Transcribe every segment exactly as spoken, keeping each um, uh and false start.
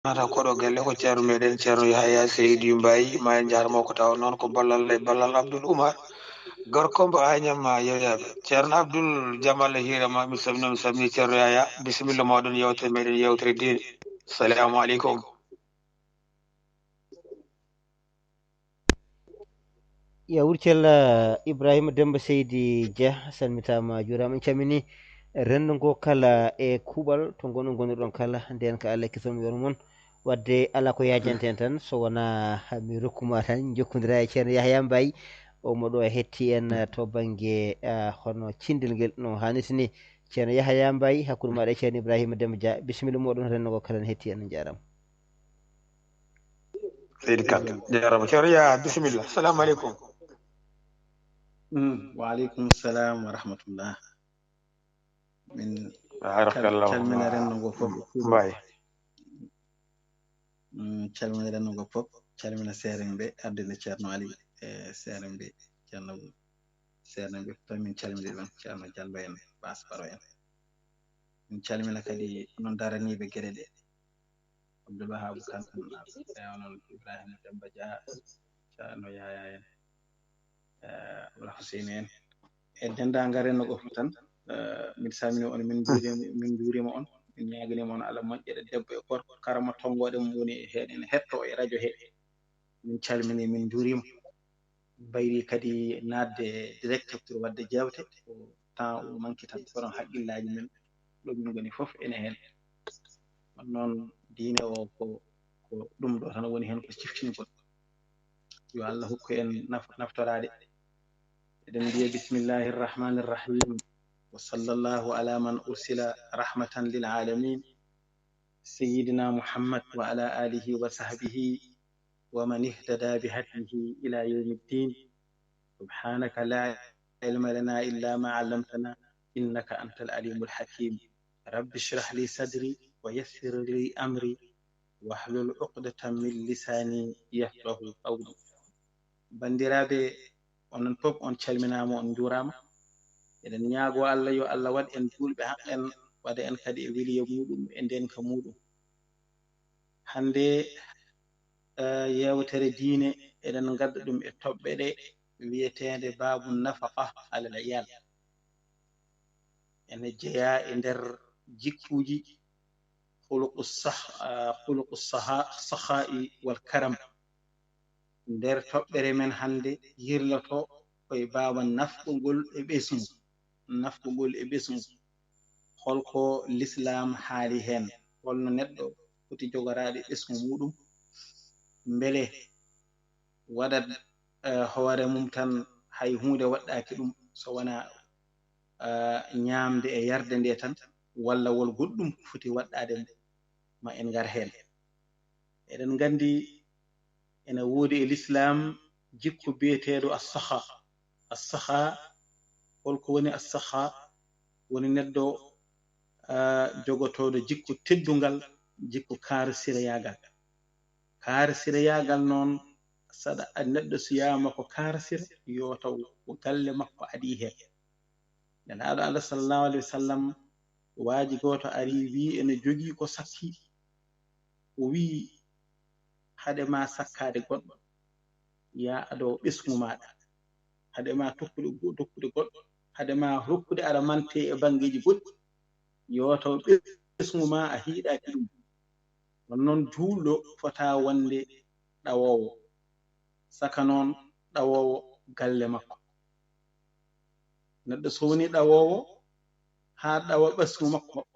Nata koɗo galle ko ceerno meɗen, ceerno Yahaya Seydi Mbaye, ma en njaarmo ko taw noon ko ballal e ballal Abdoul Oumar. Gorko mbo Agnam ma yewyaaɓe. Ceerno Abdoul Jamal Hiirama, mi salmini, mi salmini ceerno Yahaya. Bisimilla mooɗon yewtere meɗen, yewtere diine. Salamu aleykum. Yawur cella Ibrahima Demba Seydi Dia, salmitaama, juuraama, en calmini renndo ngo kala e kuuɓal to ngonɗon, ngonirɗon kala. Ndeen ka Allah kisom yoru mon. Wadde alaa ko yaajante en tan, so wonaa mi rokkuma tan njokkondira e ceerno Yahaya Mbaye, o mo ɗo hetti en to bannge, ah, hono cindel ngel no haanirta ni. Ceerno Yahaya Mbaye, hakkunde maaɗa e ceerno Ibrahima Demba Dia, bisimilla mooɗon, renndo ngo kala ne hetti en, on njaaraama. Seydi Kane, jaaraama. Ceerno Yahaya, bisimilla. Salamu aleykum. Mm, wa aleykum salam wa rahmatullah. Min cal- calmina renndo ngo fof. Mbaye. Mm, calmina renndo ngo fof. Calmina seerenɓe, ardiiɗo Ceerno Ali, e seerenɓe, Ceerno, seerenɓe fof min calmini ɗon, Ceerno Jallo en, Bas Baro en. Min calmina kadi onon daraniiɓe geɗe ɗe. Abdoul Wahab Kane, e onon Ibrahima Demba Dia, Ceerno Yahaya en, eh, Abdoul Huseyni en, e denndaangal renndo ngo fof tan. Eh, min salmini on, min njuuri-, min njuuriima on, min ñaaganiima on Allah moƴƴere, debbo e gorko, kala mo tonngooɗe mum woni heen ene hettoo e radio he. Min calmini, min njuuriima. Mbayri kadi naatde direct pour waɗde jeewte, ko temps o manque tan, kono haqqillaaji men ɗo min ngoni fof ene heen. Ɗum noon, diine o ko, ko ɗum ɗo tan woni heen, ko ciftingol. Yo Allah hokku en naf-, naftoraade. Eɗen mbiya bismillahi rrahmani rrahim. Wa sallallahu ala man ursila rahmatan lil alamin. Sayyidina Muhammad wa ala alihi wa sahbihi wa man ihtada bi hadihi ila yawmi ddin. Subhanaka la ilma lana illa ma allamtana innaka antal alimul hakim. Rabbi shrah li sadri wa yassir li amri wahlul uqdatan min lisani yafqahu qawli. Banndiraaɓe, onon fof on calminaama, on njuuraama. Eɗen ñaagoo Allah yo Allah waɗ en juulɓe haqqen, waɗa en kadi e weliya muuɗum, e ndeenka muuɗum. Hannde, eh, yeewtere diine, eɗen ngadda ɗum e toɓɓe ɗe wiyeteende baabu nafaqa alal iyal. Ene jeyaa e nder jikkuuji khuluqu sah-, ah, khuluqu saha-, sakhaa'i wal karam. Nder toɓɓere men hannde yirloto ko e baabu nafqugol e ɓesngu. Nafqugol e ɓesngu. Holko Lislaam haali heen? Holno neɗɗo foti jogoraade ɓesngu muuɗum? Mbele waɗat, eh, hoore mum tan hay huunde waɗɗaaki ɗum so wonaa, eh, ñaamde e yarde nde tan, walla won goɗɗum foti waɗɗaade mo? Ma en ngar heen. Eɗen nganndi ene woodi e Lislaam jikku biyeteeɗo as-sakha. As-sakha, holko woni as-sakha? Woni neɗɗo, ah, jogotooɗo jikku teddungal, jikku kaarsirayaagal. Kaarsirayaagal noon, saɗa neɗɗo so wiyaama ko kaarsira, yo taw ko galle makko adii heen. Nelaaɗo Allah sallallahu alayhi wa sallam, waaji gooto ari wiyi ene jogii ko sakki. O wiyi, hade ma sakkaade goɗɗo, yaa ado ɓesngu maaɗa. Hade ma tokkude go-, tokkude goɗɗo, hade ma rokkude aɗa mante e banngeeji goɗɗi, yo taw ɓesngu ma a hiiɗaaki ɗum. Ɗum noon juulɗo fota wonde ɗawoowo, saka noon ɗawoowo galle makko. Neɗɗo so woni ɗawoowo haa ɗawa ɓesngu makko,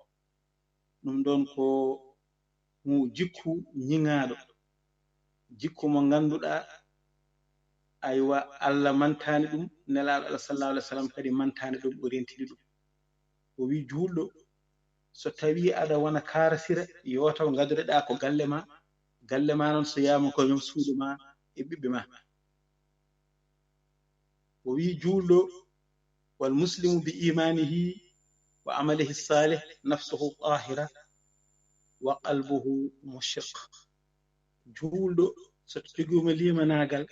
ɗum ɗoon ko mo jikku ñiŋaaɗo, jikku mo ngannduɗaa, aywa, Allah mantaani ɗum, Nelaaɗo Allah sallallahu alayhi wa sallam kadi mantaani ɗum, o rentini ɗum. O wiyi juulɗo, so tawii aɗa wona kaarsira, yo taw ngadoreɗaa ko galle ma, galle ma noon so wiyaama ko joom suudu ma e ɓiɓɓe ma. O wiyi juulɗo, wal muslimu bi imaanihi wa amalihi saalih nafsuhu taahira wa qalbuhu mushriq. Juulɗo so jogiima liimanaagal,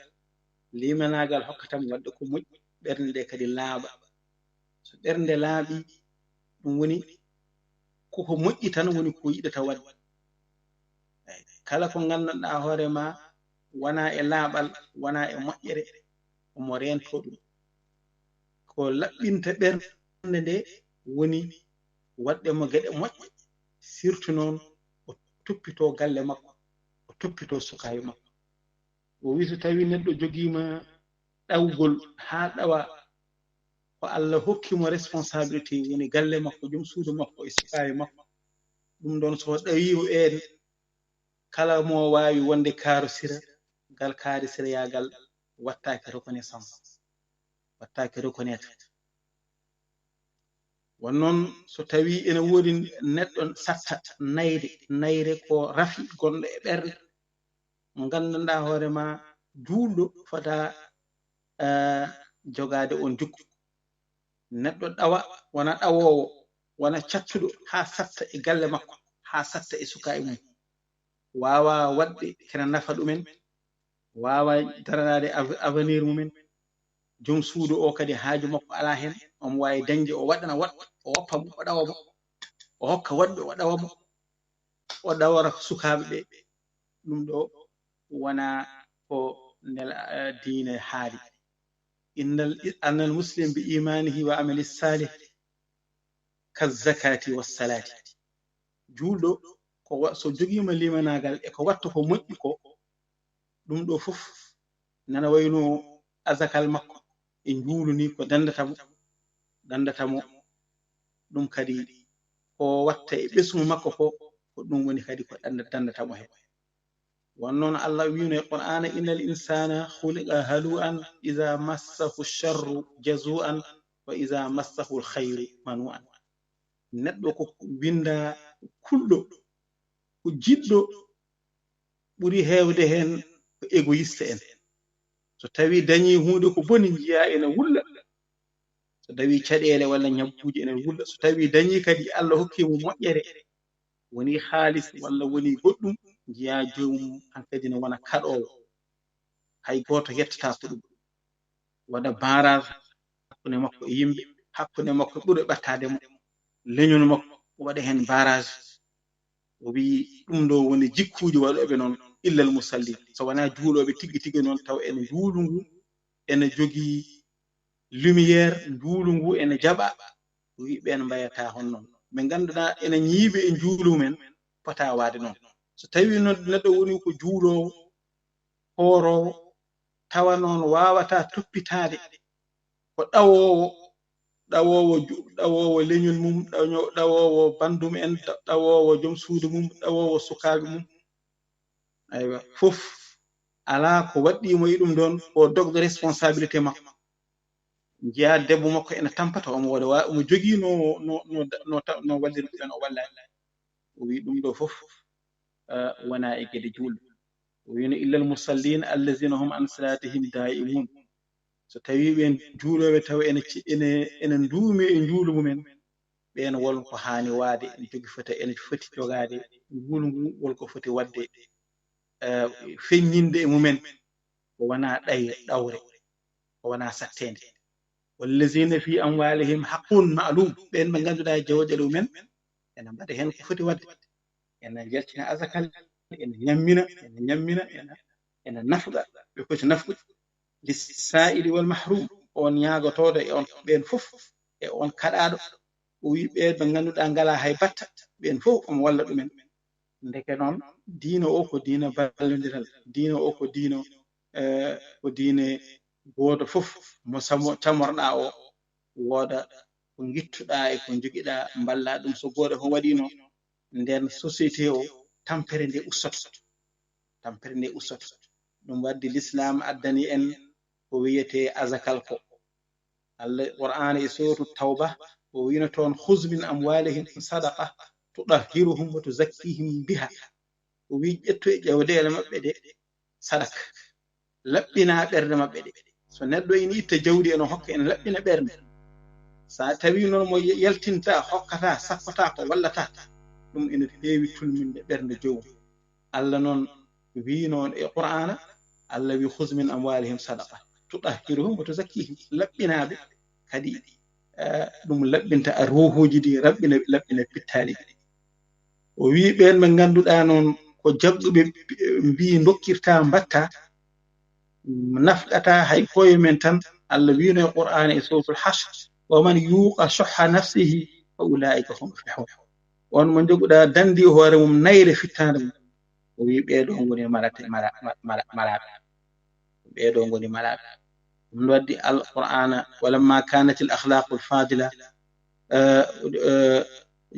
liimanaagal hokkata mo waɗde ko moƴƴi, ɓernde nde kadi laaɓa. So ɓernde laaɓi, ɗum woni ko ko moƴƴi tan woni ko yiɗata waɗde. Eey, Kala ko nganndanɗaa hoore ma wonaa e laaɓal, wonaa e moƴƴere, omo reentoo ɗum. Ko laɓɓinta ɓernde nde woni waɗde mo geɗe moƴƴe, surtout noon o toppitoo galle makko, o toppitoo sukaaɓe makko. O wi so tawii neɗɗo jogiima ɗawgol haa ɗawa, ko Allah hokki mo responsabilité, woni galle makko, joom suudu makko e sukaaɓe makko. Ɗum ɗoon so ɗawii o ɓeen, kala mo waawi wonde kaarosira, ngal kaarosirayaagal wattaake reconnaissance, wattaake reconnaître. Won noon so tawii ene woodi neɗɗo satta nayre, nayre ko rafi gonɗo e ɓernde, mo nganndanɗaa hoore ma juulɗo fota, eh, jogaade oon jikku. Neɗɗo ɗawa, wona ɗawoowo, wona cattuɗo haa satta e galle makko, haa satta e sukaaɓe mum. Waawa waɗde kena nafa ɗumen, waawa daranaade av-, avenir mumen. Joom suudu o kadi haaju makko alaa heen, omo waawi dañde, o waɗana woɗɓe, o woppa mo, o ɗawa mo, o hokka woɗɓe, o ɗawa mo, o ɗawora sukaaɓe ɓe. Ɗum ɗo wonaa ko nela, eh, diine haali. Innal, annal muslim bi imaanihi wa amali saalih ka zakaati wa salaati. Juulɗo, ko wa-, so jogiima limanaagal e ko watta ko moƴƴi ko, ɗum ɗo fof nana wayno azakal makko e njuulu ni ko danndata mo, danndata mo. Ɗum kadi ko watta e ɓesngu makko ko, ko ɗum woni kadi ko dannda-, danndata mo heen. Won noon Allah wiino e Qur'aana, "Innal insaana khuliqa halu'an, iza massahu sharru jazu'an, wa iza massahu khayru manu'an." Neɗɗo ko winnda kulɗo, ko jiɗɗo ɓuri heewde heen ko égoïste en. So tawii dañii huunde ko boni, njiyaa ene wulla. So tawii caɗeele walla ñabbuuji ene wulla. So tawii dañii kadi Allah hokkii mo moƴƴere, woni haalis walla woni goɗɗum, njiyaa joomum hankadi ne wona kaɗoowo. Hay gooto yettataa ko ɗum. Waɗa barrage hakkunde makko e yimɓe, hakkunde makko ɓurɓe ɓattaade mo, leñol makko waɗa heen barrage. O wiyi ɗum ɗo woni jikkuuji waɗooɓe noon, illal musallin. So wonaa juulooɓe tigi tigi noon, taw ene njuulu ngu ene jogii lumière, njuulu ngu ene jaɓa, o wiyi ɓeen mbayataa hono noon. Ɓe ngannduɗaa ene ñiiɓe e njuulu men, potaa waade noon. So tawii noon neɗɗo woni ko juuloowo, hooroowo, tawa noon waawataa toppitaade, ko ɗawoowo, ɗawoowo ju-, ɗawoowo leñol mum, ɗaño-, ɗawoowo banndum en, ɗa-, ɗawoowo joom suudu mum, ɗawoowo sukaaɓe mum. Aywa, fof alaa ko waɗɗii mo e ɗum ɗoon, o dogde responsabilité makko. Njiyaa debbo makko ene tampata, omo waɗa wa-, omo jogii no, no, no, no ta-, no walliri ɗum en, o wallaani. O wiyi ɗum ɗo fof, eh, wonaa e geɗe juulɗo. O wiino, "Illal musallin allazina hum an salatihim daimun." So tawii ɓeen juulooɓe taw ene ci-, ene, ene nduumi e njuulu mumen, ɓeen won ko haani waade, ene jogi fota, ene foti jogaade njuulu ngu, won ko foti waɗde, eh, feññinde e mumen, ko wonaa ɗay-, ɗawre, ko wonaa satteende. "Wallazina fi amwalihim haqqun ma'lum." Ɓeen ɓe ngannduɗaa jawɗeele mumen ene mbaɗa heen ko foti waɗde. Ene jaltina azakal, ene ñammina, ene ñammina, ene, ene nafqa, ɓe foti nafqude. "Lissa'ili wal mahrum", on ñaagotooɗo e on, ɓeen fof, e on kaɗaaɗo. O wiyi ɓeen ɓe ngannduɗaa ngalaa hay batta, ɓeen fof omo walla ɗumen. Ndeke noon, diina o ko diina ballondiral, diina o ko diina, eh, ko diine gooto fof mo samo-, camorɗaa o, wooda ko ngittuɗaa e ko njogiɗaa, mballaa ɗum. So gooto fof waɗiino, ndeen société o, tampere nde ustoto. Tampere nde ustoto. Ɗum waɗde Lislaam addani en ko wiyetee azakal ko. Allah, Qur'aana e Suuratu Tawba, o wiino toon, "Khuz min amwalihim sadaqa tutahhiruhum wa tuzakkihim biha." O wiyi, "Ƴettu e jawdeele maɓɓe ɗe sadaka, laɓɓinaa ɓerɗe maɓɓe ɗe." So neɗɗo ina itta jawdi ene hokka, ene laɓɓina ɓernde. So a tawii noon mo ye-, yaltinta, hokkata, sappata ko wallata, ɗum ene heewi tulminde ɓernde joomum. Allah noon wii noon e Qur'aana, Allah wii, "Khuz min amwalihim sadaqa tutahhiruhum wa tuzakkihim." Laɓɓinaaɓe kadi, eh, ɗum laɓɓinta a ruuhuuji ɗi, laɓɓina, laɓɓina pittaali ɗi. O wii ɓeen ɓe ngannduɗaa noon ko jaɓɗuɓe mbi dokkirta mbatta, nafqata hay koye men tan. Allah wino e Qur'aana e suratul Hashr, wa man yuqa shuhha nafsihi fa ulaika hum muflihun. On mo joguɗa dandi hoore mum nayre fittaande mum, o wi ɓeeɗo ngoni marate mara mara maraɓe. Ɓeeɗo ngoni maraɓe. Ɗum waddi Alqur'aana, walamma kanatil akhlaqul fadila,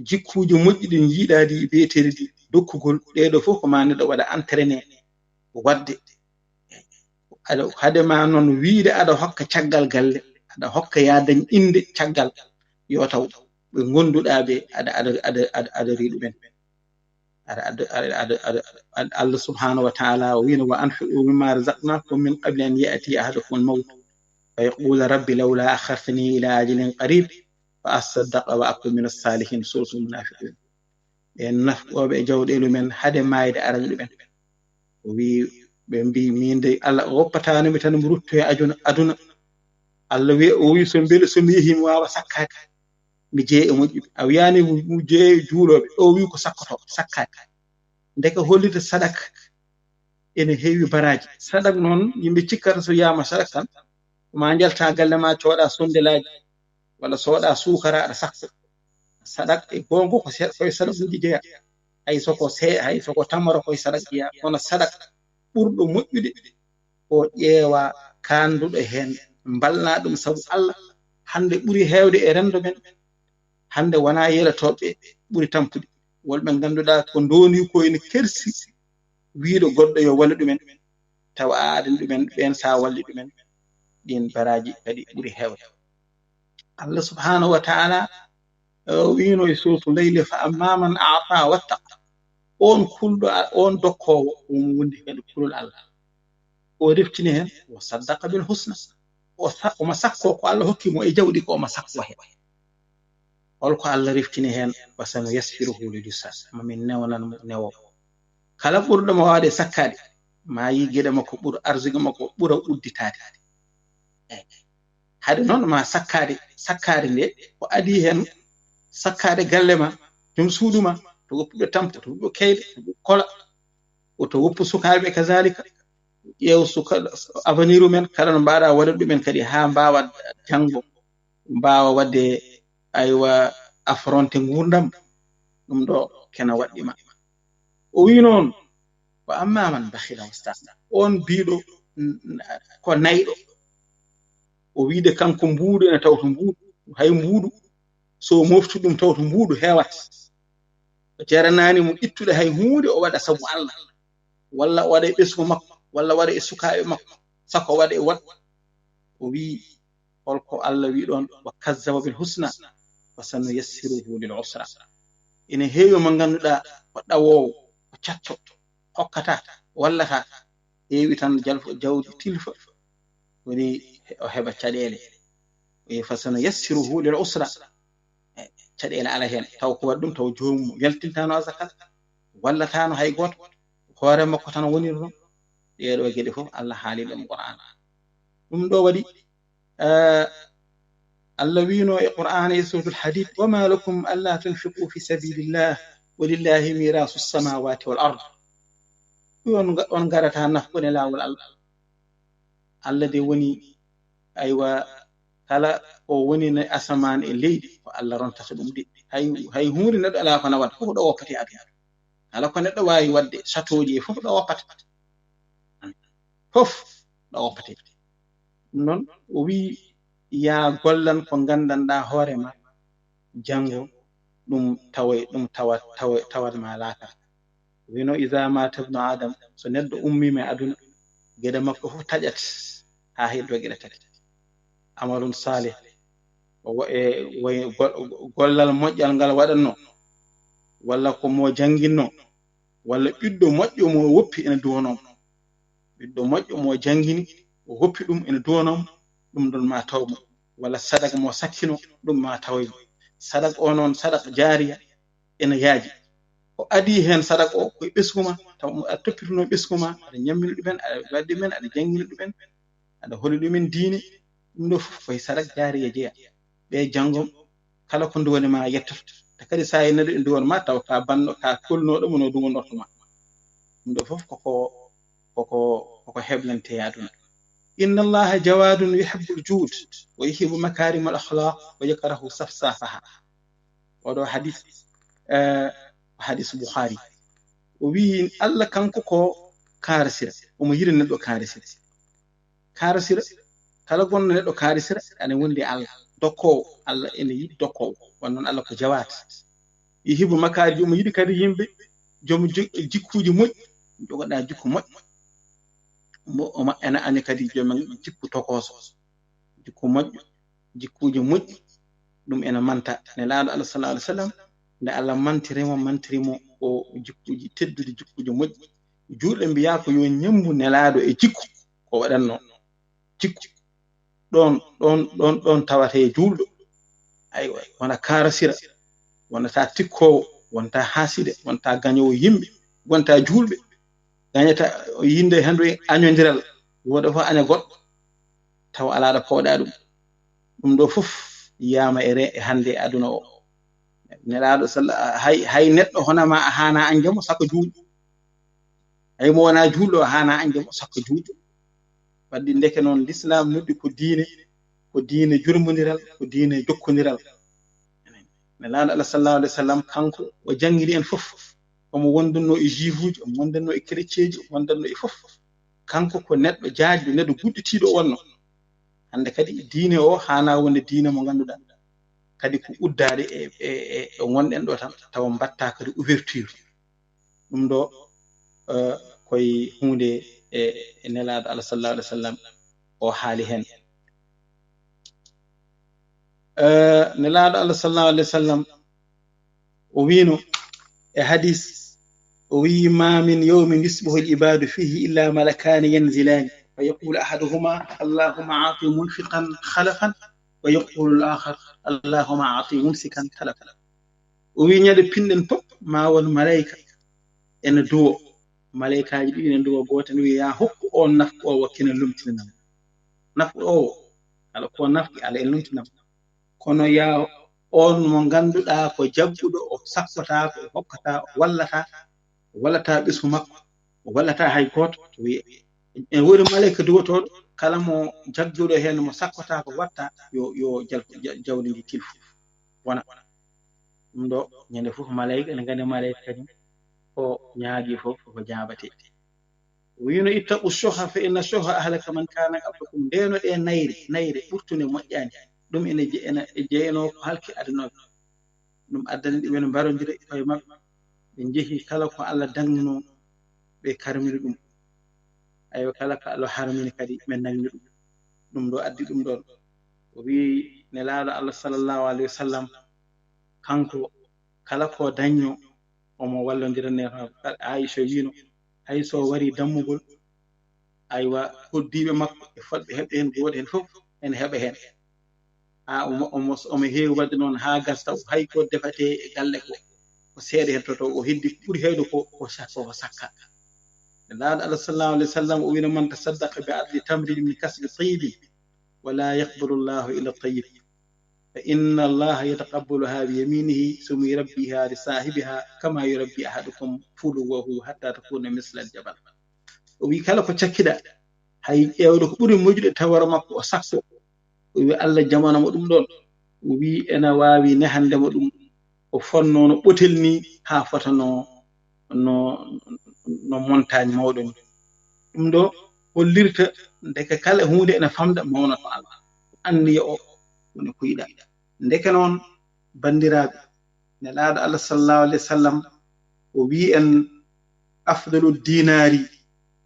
jikkuuji moƴƴi ɗin yiɗaaɗi e beeteeri ɗi dokkugol, ɗeeɗo fof ko ma neɗɗo waɗa entraîné wadde. Hade ma noon wiide aɗa hokka caggal galle, aɗa hokka ya dañ innde caggal, yo taw ɓe ngonduɗa ɓe aɗa aɗa aɗa aɗa aɗa ri ɗumen. Aɗa aɗa aɗa aɗa aɗa Allah subhanahu wa ta'ala o wino wa anfiqu mimma razaqnakum min qabli an ya'tiya ahadakumul mawt fa yaqula rabbi lawla akhartani ila ajalin qarib fa assaddaqa wa akun min as-salihin. Suratul Munafiqun. Ɓen nafqooɓe e jawɗeelu men hade maayde arani ɗumen. O wi ɓe mbi min de Allah o woppatano mi tan mi rutto e ajuna aduna. Allah wi o wi so mbele so mi yehi mi wawa sakkaade. Mi jeeya e moƴƴuɓe. A wiyani mi jeeya e juulooɓe. O wi ko sakkoto sakkaade. Ndeke hollita sadak ene heewi baraaji. Sadak noon yimɓe cikkata so wiyama sadak tan ma njalta galle ma cooɗa sondelaaji walla sooɗa suukara aɗa sakko. Sadak e goonga ko se- koye sadakuuji jeya. Hay soko se hay soko tamaro koye sadak jeya, kono sadak ɓurɗo moƴƴude ko ƴeewa kaanduɗo heen, mballa ɗum sabu Allah. Hannde ɓuri heewde e renndo men, hannde wonaa yeletooɓe ɓuri tampude, wonɓe ngannduɗaa ko ndondi ko ene kersi wiiɗo goɗɗo yo wallu ɗumen, tawa a adani ɗumen ɓeen sa walli ɗumen. Ɗin baraaji kadi ɓuri heewde. Allah subhanahu wa ta'ala o wino e suratu Layli fa amma man a'ta wattaqa. On kulɗo on dokkoowo omo wondi kadi kulol Allah. O reftini heen wa saddaqa bil husna. O sa- omo sakko ko Allah hokki mo e jawdi ko omo sakko heen. Holko Allah reftini heen? Wa sanuyassiruhu lil yusra. Ma min newnan mo newo. Kala ɓurɗo mo waawde sakkaade ma yi geɗe makko ɓura arsugue makko ɓura udditaade. Hade noon ma sakkaade sakkaade nde ko adi heen sakkaade galle ma, joom suudu ma, to woppuɓe tampo, to woppuɓe keyle, to woppuɓe kola, to woppu sukaaɓe kazalika. Ƴeew suka avenir men kala no mbaɗa waɗa ɗumen kadi ha mbawa janngo, mbawa wadde aywa affronté ngurdam. Ɗum ɗo kena waɗɗima. O wi noon wa amma man bakhila wastagna. On biɗo ko nayɗo o wiide kanko mbuuɗu ene tawto mbuuɗu, hay mbuuɗu so moftu ɗum tawto mbuuɗu heewat. O jaranani mo ittude hay huunde o waɗa sabu Allah walla o waɗa e ɓesngu makko walla waɗa e sukaaɓe makko sako waɗa e waɗ. O wi holko Allah wi ɗon wa kazzaba bil husna wa sanuyassiruhu lil usra. Ene heewi mo ngannduɗaa ko ɗawoowo ko catto hokkata wallata heewi tan jalfo jawdi tilfa woni o heɓa caɗeele. E fa sanuyassiruhu lil usra. Caɗeele ala heen taw ko waɗi ɗum taw joomum yaltintano azakat wallatano hay gooto, hoore makko tan woniri ɗum. Ɗeeɗo geɗe fof Allah haali ɗum Qur'an. Ɗum ɗo waɗi Allah wino e Qur'an e suratul Hadid wama lakum alla tunfiqu fi sabilillah walillahi mirasu samawati wal ard. Ɗum on ngarata nafqu e laawol Allah. Allah de woni aywa kala ko woni no asamaan e leydi ko Allah rontata ɗum de. Hay hay huunde neɗɗo alaa ko nawata fof ɗo woppate aduna. Kala ko neɗɗo waawi waɗde satooji e fof ɗo woppata. Fof ɗo woppate. Ɗum noon o wii yaa gollan ko nganndanɗaa hoore ma janngo ɗum tawa ɗum tawa tawa tawat ma laakara. Wino iza mata ibnu adam so neɗɗo ummima e aduna geɗe makko fof taƴat ha heddo geɗe tati. Amalun salih o e gollal moƴƴal ngal waɗanno walla ko mo janginno walla ɓiɗɗo moƴƴo mo woppi ene duwonomo. Ɓiɗɗo moƴƴo mo jangini o woppi ɗum ene duwonomo. Ɗum ɗon ma taw mo walla sadak mo sakkino ɗum ma tawoy mo. Sadak o noon sadak jaariya ene yaaji. Ko adii heen sadak o ko e ɓesngu ma taw a toppitino ɓesngu ma aɗa ñammina ɗumen aɗa waɗi ɗumen aɗa janngina ɗumen aɗa holi ɗumen diine. Ɗum ɗo fof koye sadak jaariya jeya. Ɓe janngom kala ko nduwani ma yettoto te kadi sa e neɗɗo e nduwan ma taw ka banno ka kolnoɗo mo no duwonorto ma. Ɗum ɗo fof koko koko koko heblante e aduna. Inna Allaha jawadun yuhibbul jud wa yuhibbu makarimal akhlaq wa yakrahu safsafaha. Oɗo hadis, eh, hadis Bukhari. O wi Allah kanko ko karasira, omo yiɗi neɗɗo karasira. Karasira, kala gonɗo neɗɗo karasira, ene wondi e Allah. Dokkoowo, Allah ene yiɗi dokkoowo. Won noon Allah ko jawaat. Yuhibbu makarij, omo yiɗi kadi yimɓe joom jikkuuji moƴƴi, jogoɗa jikku moƴƴo. Mo ene aña kadi joom jikku tokooso, jikku moƴƴo, jikkuuji moƴƴi. Ɗum ene manta Nelaaɗo Allah sallallahu alaihi wasallam, nde Allah mantiri mo, mantiri mo o jikkuuji tedduɗi, jikkuuji moƴƴi. Juulɓe mbiya ko yo ñemmbu Nelaaɗo e jikku ko waɗatno jikku. Ɗon ɗon ɗon ɗon tawata e juulɗo. Aywa, wona karasira, wonata tikkoowo, wonata haaside, wonata gañoowo yimɓe, wonata juulɓe. Gañata o yinde hanndu e añondiral, wooda fof aña goɗɗo taw alaa ɗo pooɗa ɗum. Ɗum ɗo fof yiyama e re e hannde e aduna o. Nelaaɗo salla hay hay neɗɗo honama a haana añde mo sakko juulɗo. Hay mo wona juulɗo a haana añde mo sakko juulɗo. Wadde ndeke noon l'islam noddi ko diine, ko diine jurmondiral, ko diine jokkondiral. Nelaaɗo Allah sallallahu alaihi wasallam kanko o janngini en fof. Omo wondanno e juifuuji, omo wondanno e chrétienji, omo wondanno e fof. Kanko ko neɗɗo jaajɗo, neɗɗo gudditiiɗo o wonno. Hannde kadi diine o haana wonde diine mo ngannduɗaa kadi ko uddaade e e e ɗo ngonɗen ɗo tan, tawa mbatta kadi ouverture. Ɗum ɗo eh, koye huunde e e Nelaaɗo Allah sallallahu alaihi wasallam o haali heen. Eh, Nelaaɗo Allah sallallahu alaihi wasallam o wiino e hadis, o wii: "Ma min yawmin yusbihu al-ibadu fihi illa malakani yanzilani, fa yaqulu ahaduhuma, Allahumma a'ti munfiqan khalafan, wa yaqulu al-akhar, Allahumma a'ti mumsikan talafan." O wii ñande pinɗen pop ma won malayka ene duwo, malaykaaji ɗiɗi ene duwo, gooto ene wiya ya hokku on nafqoowo kina lumtinanam. Nafqoowo, kala ko nafqi, ala en lumtinam. Kono ya on mo ngannduɗaa ko jagguɗo, o sakkotaa ko, o hokkataa, o wallataa, o wallataa ɓesngu makko, o wallataa hay gooto, to wiye. Ene woodi malayka duwotooɗo, kala mo jagguɗo heen, mo sakkotaa ko watta, yo, yo jal-, ja-, jawdi ndi tilfu. Wona. Ɗum ɗo, ñande fof malayka, ene nganndi malayka kañum, ko ñaagi fof, ko jaabatee. Wino: "Ittaqu shuhha fa inna shuhha ahlaka man kana qablakum." Ndeno ɗe nayre, nayre ɓurtunde moƴƴaani. Ɗum ene je-, ene jeyno ko halki adunaaɓe. Ɗum addani ɗumen mbarondire e koye maɓɓe. Ɓe njehi kala ko Allah dagnino, ɓe karmini ɗum. Aywa, kala ko Allah harmini kadi, ɓe nagni ɗum. Ɗum ɗo addi ɗum ɗon. O wi Nelaaɗo Allah sallallahu alaihi wasallam, kanko kala ko dañno, omo wallondira ne. Aisha wino, hay so wari dammugol, aywa, hoddiiɓe makko e fodɓe heɓɓe heen, gooto heen fof ene heɓa heen. Ha omo, omo, omo heewi waɗde noon haa gasa taw hay ko defatee e galle ko, ko seeɗa heen toto, o heddi ko ɓuri heewde ko, ko sa-, ko sakka. Nelaaɗo Allah sallallahu alaihi wasallam o wino: "Man tasaddaqa bi adli tamrin min kasbi tayyibin, wa la yaqbalu Allahu illa tayyib, fa inna Allaha yataqabbaluha bi yaminihi, summa yurabbiha li sahibiha, kama yurabbi ahadukum fuluwahu hatta takuna misla al-jabal." O wi kala ko cakkiɗa, hay ƴeewɗo ko ɓuri moƴƴude tawara makko o sakko. O wi Allah jamana mo ɗum ɗon. O wi ena waawi nehande mo ɗum. O fonno no ɓotel ni haa fota no, no, no montagne mawɗo ni. Ɗum ɗo hollirta ndeke kala huunde ene famda mawna to Allah. Anniya o woni ko yiɗa. Ndeke noon, banndiraaɓe, Nelaaɗo Allah sallallahu alaihi wasallam o wi en: "Afdalu dinari,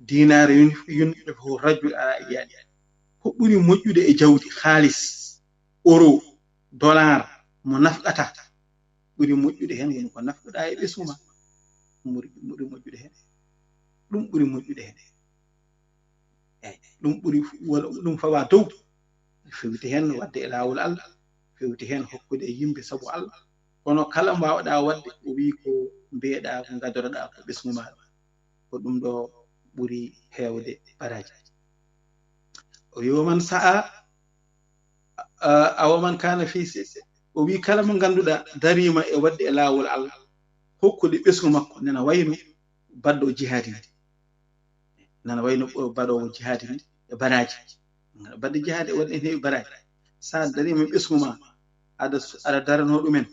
dinari yun-, yunfiqu rajul ala iyali." Ko ɓuri moƴƴude e jawdi, haalis, euro, dollar, mo nafqata, ɓuri moƴƴude heen woni ko nafqoɗa e ɓesngu ma. Ɗum ɓuri, ɓuri moƴƴude heen. Ɗum ɓuri moƴƴude heen. Eyi, ɗum ɓuri fu-, wala ɗum fawa dow. Fewti heen waɗde e laawol Allah, fewti heen hokkude e yimɓe sabu Allah. Kono kala mbaawɗa waɗde, o wi ko mbeeɗa, ko ngadoroɗa, ko ɓesngu ma. Ko ɗum ɗo ɓuri heewde baraaji. O wi: "Wa man sa'a, a, a wa man kana fi si-," o wi kala mo ngannduɗa dariima e waɗde e laawol Allah, hokkude ɓesngu makko, nena wayno baɗɗo jihaadi ndi. Nana wayno baɗoowo jihaadi ndi e baraaji. Baɗɗo jihaadi wonde ene heewi baraaji. Sa darima ɓesngu ma, aɗa aɗa darano ɗumen,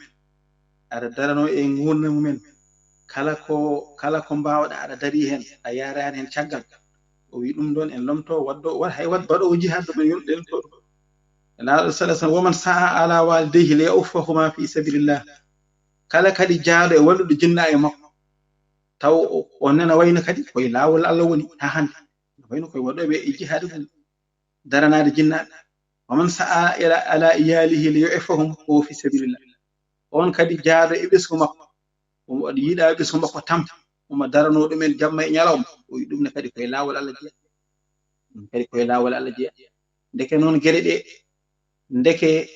aɗa darano e ngurna mumen. Kala ko kala ko mbawɗa aɗa dari hen, a yarani hen caggal. O wi ɗum ɗon en lomto waddo wat hay wat baɗo o jihad ɗo ɓe yolɗen to. Laaɗo sallallahu alaihi wasallam, waman sa'a ala walidayhi li ya'uffahuma fi sabilillah. Kala kadi jaaɗo e wallude jinna e makko, taw o nena wayno kadi koye laawol Allah woni ha hande. Wayno koye waɗoɓe e jihad ɗum daranaade jinnaaɓe. Waman sa'a ila ala iyalihi li yu'iffahum huwa fi sabilillah. On kadi jaaɗo e ɓesngu makko, omo waɗi yiɗa ɓesngu makko tam, omo darano ɗumen jamma e ñalawma, o wi ɗum ne kadi koye laawol Allah jeya. Ɗum kadi koye laawol Allah jeya. Ndeke noon geɗe ɗe, ndeke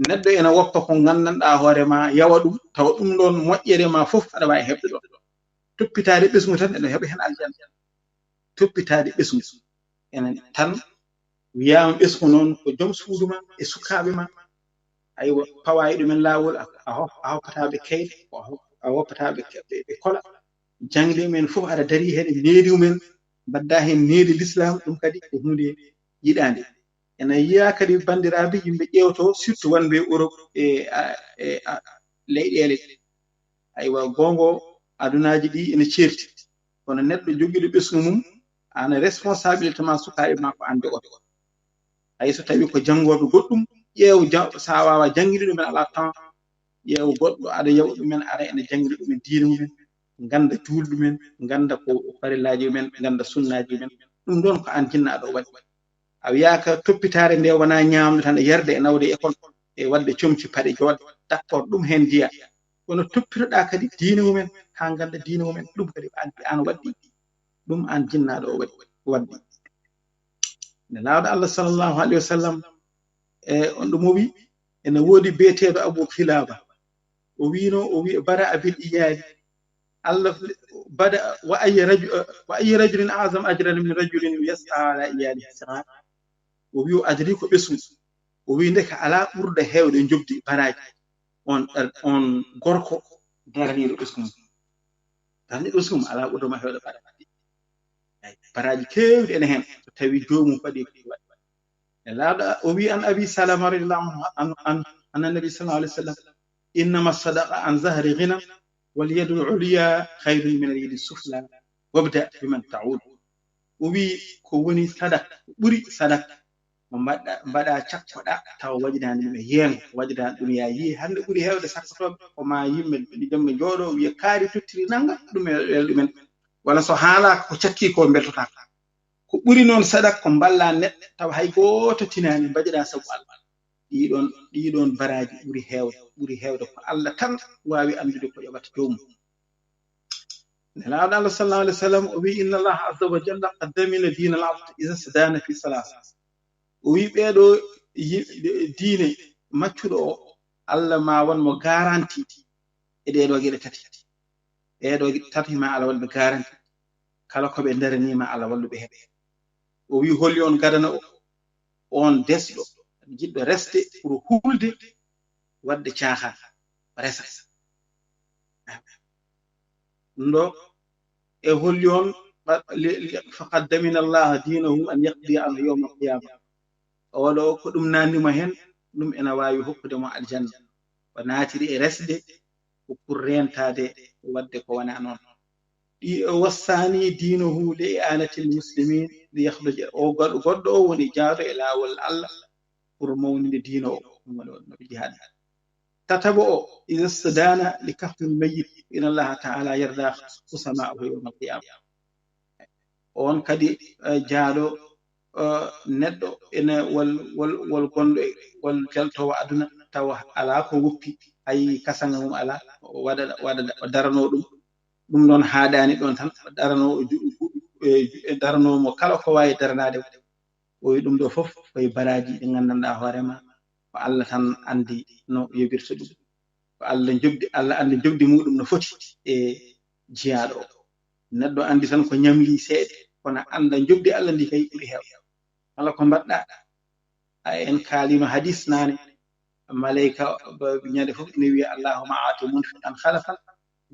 neɗɗo ena woppa ko nganndanɗaa hoore ma yawa ɗum, tawa ɗum ɗon moƴƴere ma fof aɗa waawi heɓde ɗon. Toppitaade ɓesngu tan ene heɓa heen aljanna. Toppitaade ɓesngu enen tan wiyaama ɓesngu noon ko joom suudu ma e sukaaɓe ma. Aywa, pawa e ɗumen laawol, a hoppataa ɓe kayɗe, a hoppataa ɓe ɓe kola. Jaŋde men fof aɗa darii heen e needi mumen, mbaɗdaa heen needi lislaam, ɗum kadi ko huunde yiɗaande. Ene yiyaa kadi banndiraaɓe yimɓe ƴeewto surtout wonɓe Europe e leyɗeele. Aywa, goongo adunaaji ɗi ene ceerti, kono neɗɗo jogiiɗo ɓesngu mum ana responsabilité ma sukaaɓe ma ko an jogotoo. Hay so tawi ko janngooɓe goɗɗum, ƴeew sa waawa jannginude men alaa temps, ƴeew goɗɗo aɗa yawa ɗumen ara ene janngina ɗumen diine mumen, ngannda juulɗumen, ngannda ko farillaaji mumen, ngannda sunnaaji mumen. Ɗum ɗon ko an jinnaaɗo waɗi. A wiyaaka toppitaare nde wonaa ñaamde tan e yarde e nawde e école e waɗde comci paɗe jooɗa, d'accord, ɗum heen njiya. Kono toppitoɗaa kadi diine mumen, haa ngannda diine mumen, ɗum kadi an an waɗɗi. Ɗum an jinnaaɗo o waɗi waɗɗi. Ne laawɗo Allah sallallahu alaihi wasallam e on ɗum o wi ene woodi beeteeɗo Abu Kilaba. O wiino, o wi bada abil iyali. Allah bada wa ayyi rajul wa ayyi rajulin a'zam ajran min rajulin yas'a ala iyali sigar. O wi o adri ko ɓesngu. O wi ndeka alaa ɓurɗo heewde njoɓdi baraaji on on gorko daraniiɗo ɓesngu mum. Darni ɓesngu mum alaa ɓurɗo ma heewde baraaji. Baraaji keewɗi ene heen so tawi joomum waɗi ko waɗi. E laaɗa o wi an Abi Salama radiyallahu anhu an an annabi sallallahu alaihi wasallam, innama sadaqa an zahri ghina wal yadul ulya khairun min al yadi sufla wabda biman ta'ud. O wi ko woni sadak, ko ɓuri sadak ko mbaɗa mbaɗa cakkoɗa tawa waɗiraani ɗum e yeengo, waɗiraani ɗum ya yii hannde ɓuri heewde sakkotooɓe ko ma yimɓe ɗi joom ɓe njooɗo wiya kaari tottiri nannga ɗum e ɗumen. Walla so haalaaka ko cakki ko mbeltotaako. Ko ɓuri noon sadak ko mballa neɗɗo tawa hay gooto tinaani mbaɗiraa sabu Allah. Ɗiɗon ɗiɗon baraaji ɓuri heewde ɓuri heewde ko Allah tan waawi anndude ko yoɓata joomum. Nelaaɗo Allah sallallahu alaihi wasallam o wi inna Allah azza wa jalla qad damina dina al abd iza stadana fi salasa. O wi ɓeeɗo diine maccuɗo o Allah ma won mo garanti e ɗeeɗo geɗe tati. Ɗeeɗo tati ma Allah waɗi ɓe garanti. Kala ko ɓe darani ma Allah wallu ɓe heɓe. O wi holi on gadana o on desɗo jiɗɗo reste pour hulde waɗde caaxaan resa. Ɗum ɗo e holli on faqad damina Allah dinahu an yaqdi anhu yawma alqiyama. Oɗo ko ɗum nannimo hen ɗum ena wawi hokkude mo aljanna. O naatiri e resde ko pour rentade waɗde ko wona noon. Ɗi o wassani dinahu li i'anatil muslimin li yakhruja o goɗɗo o woni jaaɗo e laawol Allah pour mawninde diina o ɗum woni waɗnoɓe jihad. Tataɓo o iza stadana li kafnil mayyit inna Allaha ta'ala yarda khusama'ahu yawmal qiyama. On kadi jaaɗo neɗɗo ene wol wol wol gonɗo e wol jaltowo aduna tawa ala ko woppi, ayi kasanga mum ala, waɗa waɗa darano ɗum. Ɗum ɗon haaɗani ɗon tan darano darano mo kala ko wawi daranade. O wi ɗum ɗo fof koye baraji ɗi gandanɗa hoorema ko Allah tan andi no yogirta ɗum. Ko Allah jogdi Allah andi jogdi muɗum no foti e jiyaɗo o. Neɗɗo andi tan ko ñamli seeɗa kono anda jogdi Allah ndi kay ɓuri heew. Kala ko mbaɗɗa a en kaalima hadis nane, malayka ñande fof ene wiya allahuma aati munfiqan khalafan.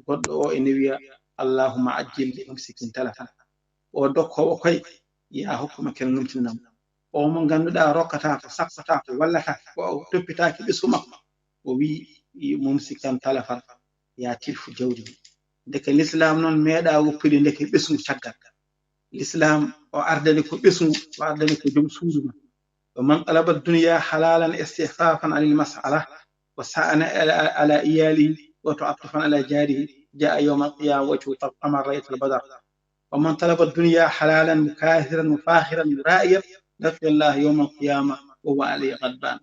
Goɗɗo o ene wiya Allahumma ajjil li mumsikin talafan. O dokkoowo koy, ya hokkuma ken ngumtinam. O mo ngannduɗaa rokkata ko, sakkata ko, wallata ko, o toppitaaki ɓesngu makko. O wi mumsikan talafan, ya tilfu jawdi mum. Ndeke l'islam noon meeɗa woppude ndeke ɓesngu caggal. L'islam o ardani ko ɓesngu, o ardani ko joom suudu mum. Wa man talaba dunya halalan istihfafan anil mas'ala wa sa'ana ala, ala iyalihi wa ta'attufan ala jarihi ja'a yawmal qiyamah wajhu kama ra'aytal badar. Wa man talaba dunya halalan mukathiran mufakhiran mura'iyan laqiya Allah yawmal qiyamah wa huwa alayhi ghadban.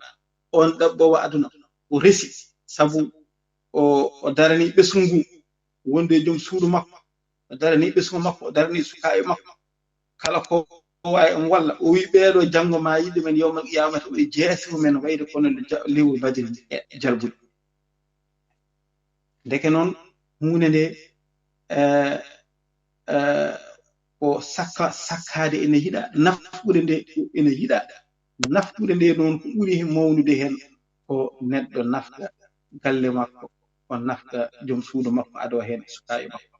On ɗaɓɓowo aduna, o resi sabu o, o darani ɓesngu ngu wonde joom suudu makko, o darani ɓesngu makko, o darani sukaaɓe makko. Kala ko wawi on walla, o wi ɓeeɗo janngo ma yiɗde men yawmal qiyamata ɓe jeesi men wayde kono lewru badiri e jalbuɗi. Ndeke noon huunde nde eh, eh, o sakka sakkaade ene yiɗa, nafqude nde ene yiɗa. Nafqude nde noon ko ɓuri mawnude heen ko neɗɗo nafqa galle makko, o nafqa joom suudu makko, ado heen e sukaaɓe makko.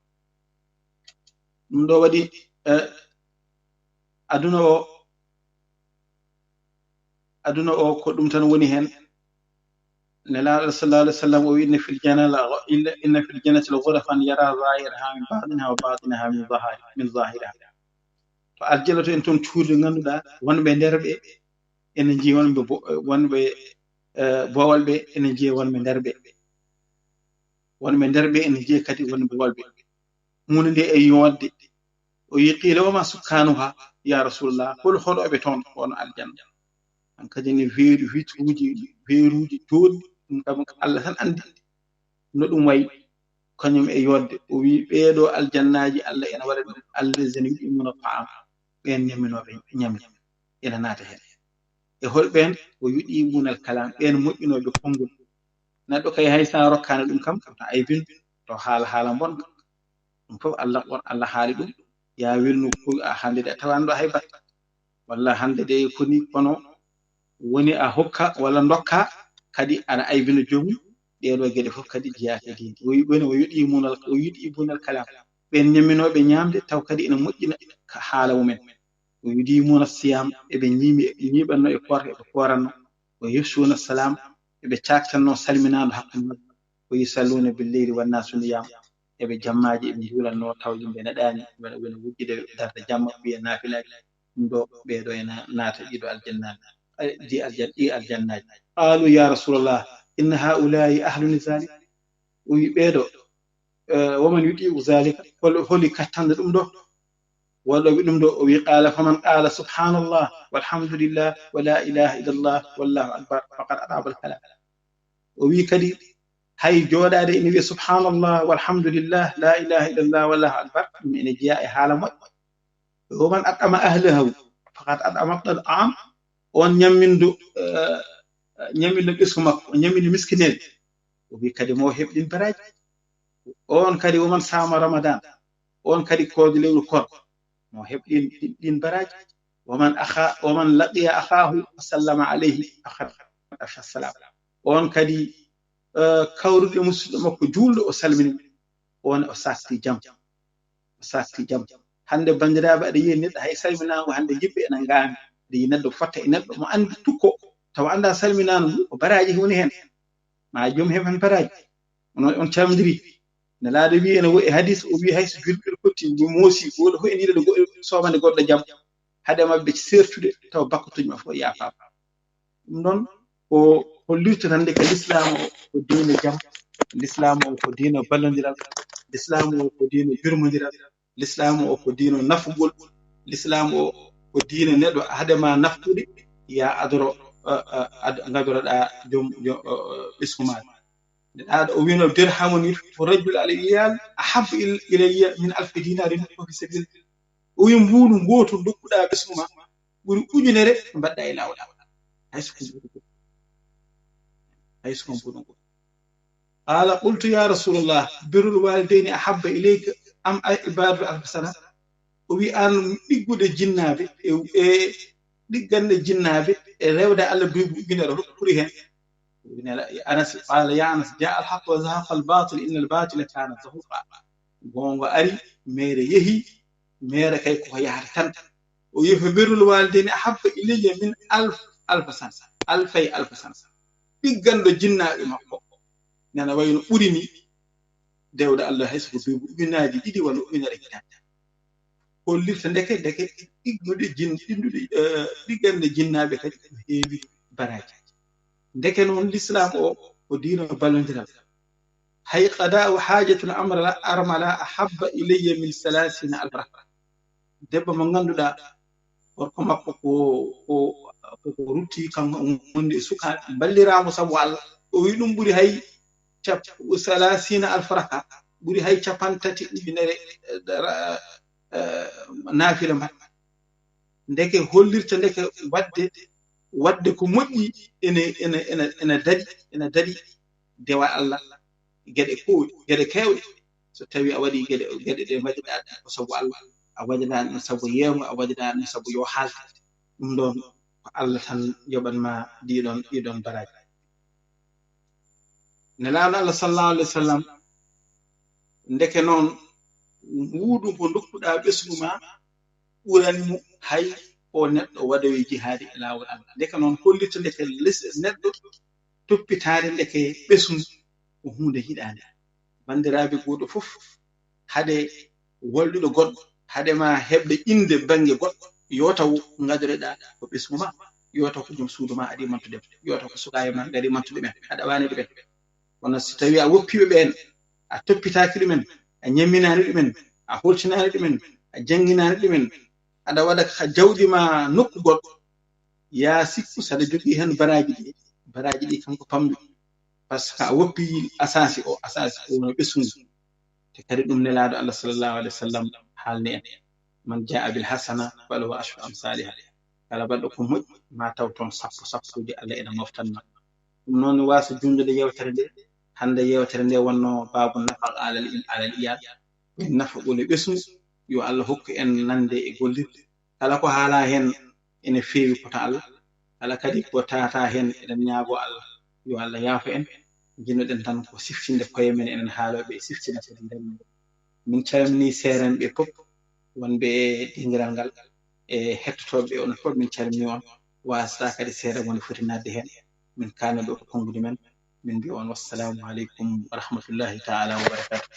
Ɗum ɗo waɗi eh, aduna o aduna o ko ɗum tan woni heen. Nelaaɗo sallallahu alaihi wasallam o wi inna fil jannati la, inna fil jannati la ghurafan yara zahiraha min batiniha wa batinaha min zahari min zahiriha. To aljanna to en toon cuuɗi ngannduɗaa wonɓe nder ɓe ene nji wonɓe wonɓe bowal ɓe ene nji wonɓe nder ɓe wonɓe nder ɓe ene nji kadi wonɓe bowal ɓe. Huunde nde e yodde. O wi qila wa ma sukkanuha ya rasulullah, hol hoɗoɓe toon ko won aljanna? An kadi ne weeru witruuji weeruuji jooɗi ɗum kam Allah tan anndi no ɗum wayi. Kañum e yodde o wi ɓeeɗo aljannaaji Allah ene waɗa ɗum allazina yuɗimuna ta'am, ɓeen ñaminooɓe ñamde ene naata heen. E hol ɓeen? O yuɗimuna al kalam, ɓeen moƴƴinooɓe konngol. Neɗɗo kay hay sa rokkaani ɗum kam to aybin to haala haala mbon kam. Ɗum fof Allah on Allah haali ɗum. Ya welnu ko a hannde de a tawanɗo hay batta walla hannde de koni kono woni a hokka walla ndokka kadi ana aybina joomum. Ɗeeɗo geɗe fof kadi jeyaaka e diine. O wi ɓene o yuɗi munal o yuɗi bunal kalam. Ɓen ñamminooɓe ñaamde taw kadi ina moƴƴina haala mumen. O yuɗi muna siyam eɓe ñiimi eɓe ñiiɓanno e koorka eɓe kooranno. Wa yufshuuna salaam, eɓe caaktanno salminaandu hakkunde maɓɓe. Wa yusalluuna bil leyli wan naasu niyaam, eɓe jammaaji eɓe njuulanno taw yimɓe neɗaani, wona wona wujjude darde jamma wiya naafilaaji. Ɗum ɗo ɓeeɗo ena naata ɗiɗo aljanna, ɗi aljan ɗi aljannaaji. Qaalu ya rasulallah, inna haulaa'i ahlu nizaali. O wi ɓeeɗo, waman yuɗi'u zalika, holi kattanɗo ɗum ɗo? Walla wi ɗum ɗo o wi qala faman qala subhanallah walhamdulillah wa la ilaha illallah wallahu akbar faqad at'aba al kalam. O wi kadi hay jooɗaade ene wiya subhanallah walhamdulillah la ilaha illallah wallahu akbar ɗum ene jeya e haala moƴƴo. Waman at'ama ahlahu faqad at'ama al ta'am. On ñammindo ñammindo ɓesngu makko o ñammindo miskineeɓe. O wi kadi mo heɓɗin baraji. On kadi waman sama ramadan, on kadi koojo lewru koor mo heɓɗin ɗin baraji. Waman akha waman laqiya akhahu wa sallama alayhi faqad afsha salam. On kadi kawruɗo e musidɗo makko juulɗo o salmini on o satti jam. O satti jam. Hannde banndiraaɓe aɗa yiya neɗɗo hay salminaango hannde yimɓe ena ngaami. Aɗa yiya neɗɗo fotta e neɗɗo mo anndi tukko tawa annda salminaango ngu ko baraaji woni heen. Ma joom heɓ heen baraaji. Onon on calmondiri. Nelaaɗo wi ene woɗi hadis o wi hay so julɓe potti ndi moosi goɗɗo fof e ndiɗo goɗɗo soomande goɗɗo jam. Haɗe maɓɓe sertude taw bakkotuji maɓɓe fof yaafaama. Ɗum noon ko hollirta tan nde ka lislaam o ko diine jam. Lislaam o ko diine ballondiral. Lislaam o ko diine jurmondiral. Lislaam o ko diine nafugol. Lislaam o ko diine neɗɗo haɗe ma naftude ya adoro ngadoroɗa joom ɓesngu ma. Aɗa o wino dirhamun yutfu rajul al iyal ahabbu ilayya min alfi dinarin ko fi sabil. O wi mbuuɗu ngootu dokkuɗa ɓesngu ma ɓuri ujunere mbaɗɗa e laawol Allah. Hay so ko mbuuɗu hay so ko mbuuɗu ngootu. Qala qultu ya rasulallah birrul walidayni ahabba ilayka am ibadatu alfi sana? O wi an ɗiggude jinnaaɓe e ɗiggande jinnaaɓe e rewde Allah duuɓi ujunere hol ɓuri heen? Anas qala ya anas jaa al haqq wa zahaqa al batil inna al batila kana zahuqa. Goonga ari, meere yehi, meere kay koko yahata tan. O yehi, "Birrul waalidayni ahabba ilayya min alf, alfa sana, alfay alfa sana." Ɗigganɗo jinnaaɓe makko nana wayno ɓurini dewɗe Allah, hay so ko duuɓi ujunaaji ɗiɗi walla ujunere hitaande. Hollirta ndeke, ndeke ɗiggude jin-, ɗiggude, eh, ɗigganɗe jinnaaɓe kadi no heewi baraaji. Ndeke noon, Lislaam o, ko diina ballondiral. Hay qadaa'u haajatul amra-, armala ahabba ilayya min salaasina alfa rahma. Debbo mo ngannduɗaa, gorko makko ko, ko, ko, ko rutti, kanko woni e sukaaɓe, mballiraamo sabu Allah. O wi ɗum ɓuri hay cap-, salaasina alfa raka, ɓuri hay cappanɗe tati ujunere, eh, ra-, eh, naafila mbaɗ. Ndeke hollirta, ndeke waɗde, waɗde ko moƴƴi ene, ene, ene, ene daɗi, ene daɗi dewal Allah. Geɗe ko, geɗe keewɗe, so tawi a waɗi geɗe, geɗe ɗe mbaɗiɗaa ɗe ko sabu Allah, a waɗiɗaa ɗum sabu yeewngo, a waɗiɗaa ɗum sabu yo haalte. Ɗum ɗoon ko Allah tan yoɓan ma ɗiɗon, ɗiɗon baraaji. Nelaaɗo Allah sallallahu alaihi wasallam, ndeke noon, nguuɗu ko ndokkuɗaa ɓesngu ma ɓurani mo hay ko neɗɗo waɗoyi jihaadi e laawol Allah. Ndeke noon, hollirta ndeke les-, neɗɗo toppitaade ndeke ɓesngu ko huunde yiɗaande. Banndiraaɓe, gooto fof, hade wallude goɗɗo, hade ma heɓde innde bannge goɗɗo, yo taw ngadoreɗaa ko ɓesngu ma, yo taw ko joom suudu ma aɗi mantude, yo taw ko sukaaɓe ma ngaɗi mantude ɓen, a ɗawaani ɗumen. Kono so tawi a woppiiɓe ɓeen, a toppitaaki ɗumen, a ñamminaani ɗumen, a holtinaani ɗumen, a jannginaani ɗumen, aɗa waɗa ka jawdi ma nokku goɗɗo, yaa sikku saɗa jogii heen baraaji ɗi, baraaji ɗi kanko pammi. Par ce que a woppi asaasi o, asaasi o woni ɓesngu. Te kadi ɗum Nelaaɗo Allah sallallahu alaihi wasallam haalni en, "Man jaa bil hasana falahu ashru amsaliha." Kala baɗɗo ko moƴƴi, ma taw toon sappo, sappoji Allah ena moftan ma. Ɗum noon mi waasa junndude yewtere nde. Hannde yewtere nde wonno baabu nafaqa alal, alal iyal. Min nafaqule ɓesngu. Yo Allah hokku en nande e gollirde. Kala ko haalaa heen ene feewi ko to Allah. Kala kadi ko taataa heen, eɗen ñaagoo Allah, yo Allah yaafo en. Njiɗnoɗen tan ko siftinde koye men, enen haalooɓe, e siftina kadi nder men. Min calminii seerenɓe fof wonɓe e dingiral ngal, e hettotooɓe onon fof, min calminii on. Waasata kadi seere woni foti naatde heen. Min kaana ɗo ko konnguɗi men. Min mbiya on wassalamu aleykum wa rahmatullahi taala wa barakatuh.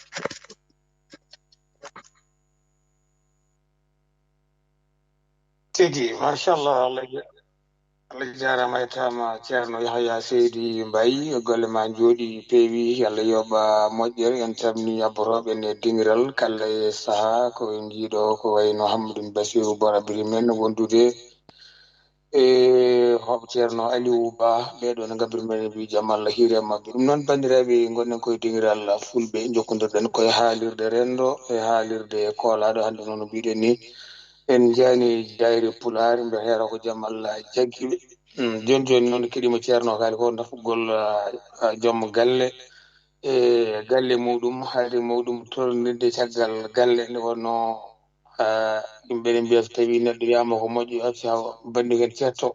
Tigi, machallah, Allah ja-, Allah jaaraama, a yettaama, Ceerno Yahaya Seydi Mbaye, golle ma njooɗi, peewi, Allah yoɓa moƴƴere. En calmini abbotooɓe e dingiral kala e sahaa, ko en njiiɗo ko wayno Hammadun Basiru Bora Biri men wondude e hoɓe Ceerno Aliou Ba, ɓee ɗoo no ngabbiri men mbi jam Allah hiire maɓɓe. Ɗum noon, banndiraaɓe, ngonɗen koye dingiral Fulɓe, njokkondirɗen koye haalirde renndo e haalirde koolaaɗo. Hannde noon no mbiɗen ni, en njaani jaayre Pulaar, mbiɗa heewa ko jam Allah jaggi ɓe. Mm, jooni jooni noon keɗiima Ceerno kaali ko nafugol, ah, ah, joom galle e galle muɗum, haade muɗum tolnirde caggal galle nde wonno, ah, yimɓe ne mbiya so tawi neɗɗo wiyama ko moƴƴo, acca banndigen cetto.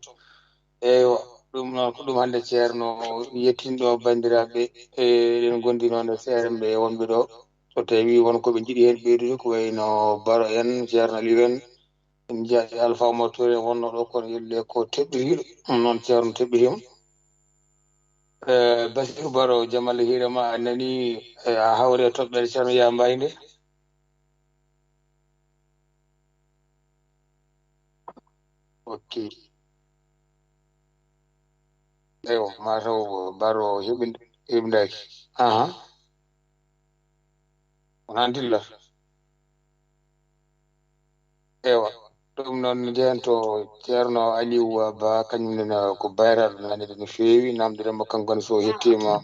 Eywa, ɗum noon ko ɗum hannde Ceerno yettinɗo banndiraaɓe, e eɗen ngondi noon e seerenɓe wonɓe ɗo. So tawi won ko ɓe njiɗi heen ɓeydude, ko wayno Baro en, Ceerno Aliou en, en njiya Alpha Oumar Touré wonno ɗo, kono yelle ko teɓɓitiiɗo, ɗum noon Ceerno teɓɓitiima. Eh, Basiru Baro, jam Allah hiire ma, a nani, eh, a hawre toɓɓere Ceerno Yaya Mbaye nde? Ok. Eywa, mataw Baro heɓin-, heɓindaaki. Aha. Wona dilla. Eywa, ɗum noon njehen to Ceerno Aliou Ba, kañum nena ko bayraɗo nanede no feewi, namdere mo kanko ne so hettima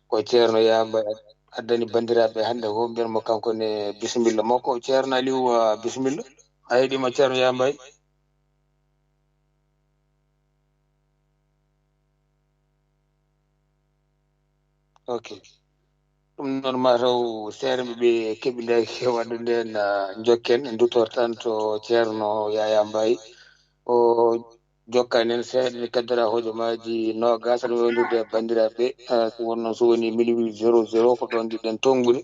ko Ceerno Yaya Mbaye addani banndiraaɓe hannde ko mbiyen mo kanko ne bisimilla makko. Ceerno Aliou, ah, bisimilla. A heɗima Ceerno Yaya Mbaye? Ok. Ɗum noon mataw seerenɓe ɓe keɓidaaki waɗde ndeen, ah, jokken, en duttor tan to Ceerno Yaya Mbaye. O jokkan en seeɗa ni kaddara hojomaaji noogas, aɗa wondirde e banndiraaɓe, ah, ko wonno so woni minuit zéro zéro, ko ɗoon njiɗɗen tonngude.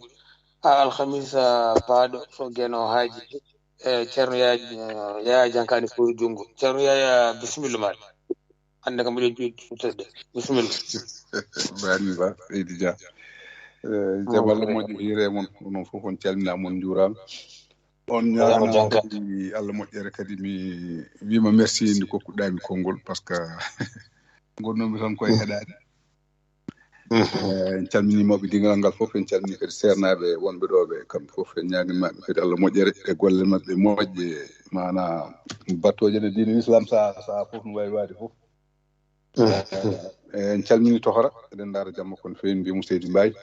Haa alhamisa paaɗo so geno haaji. E Ceerno Yaya, Yaya Janka ne fori junngo. Ceerno Yaya, bisimilla ma. Hannde kam mbiɗo juuɗe tedde. Bisimilla. Bani ba, Seydi Dia. Eh, jaam Allah moƴƴo hiire mon, onon fof on calminaa mon njuuraama. On ñaanama kadi Allah moƴƴere kadi mi wiima merci nde kokkuɗaami konngol parce que ngonnoomi tan koye heɗaade. Eh, en calminii mawɓe dingal ngal fof, en calminii kadi seernaaɓe wonɓe ɗo ɓe kamɓe fof en ñaaganii maɓɓe kadi Allah moƴƴere e golle maɓɓe moƴƴe maana battooje ɗe diine Islam saha saha fof no wawi waade fof. Eh, en calminii tohora eɗen ndaara jamma kono feewi mbiya mo Seydi Mbaye.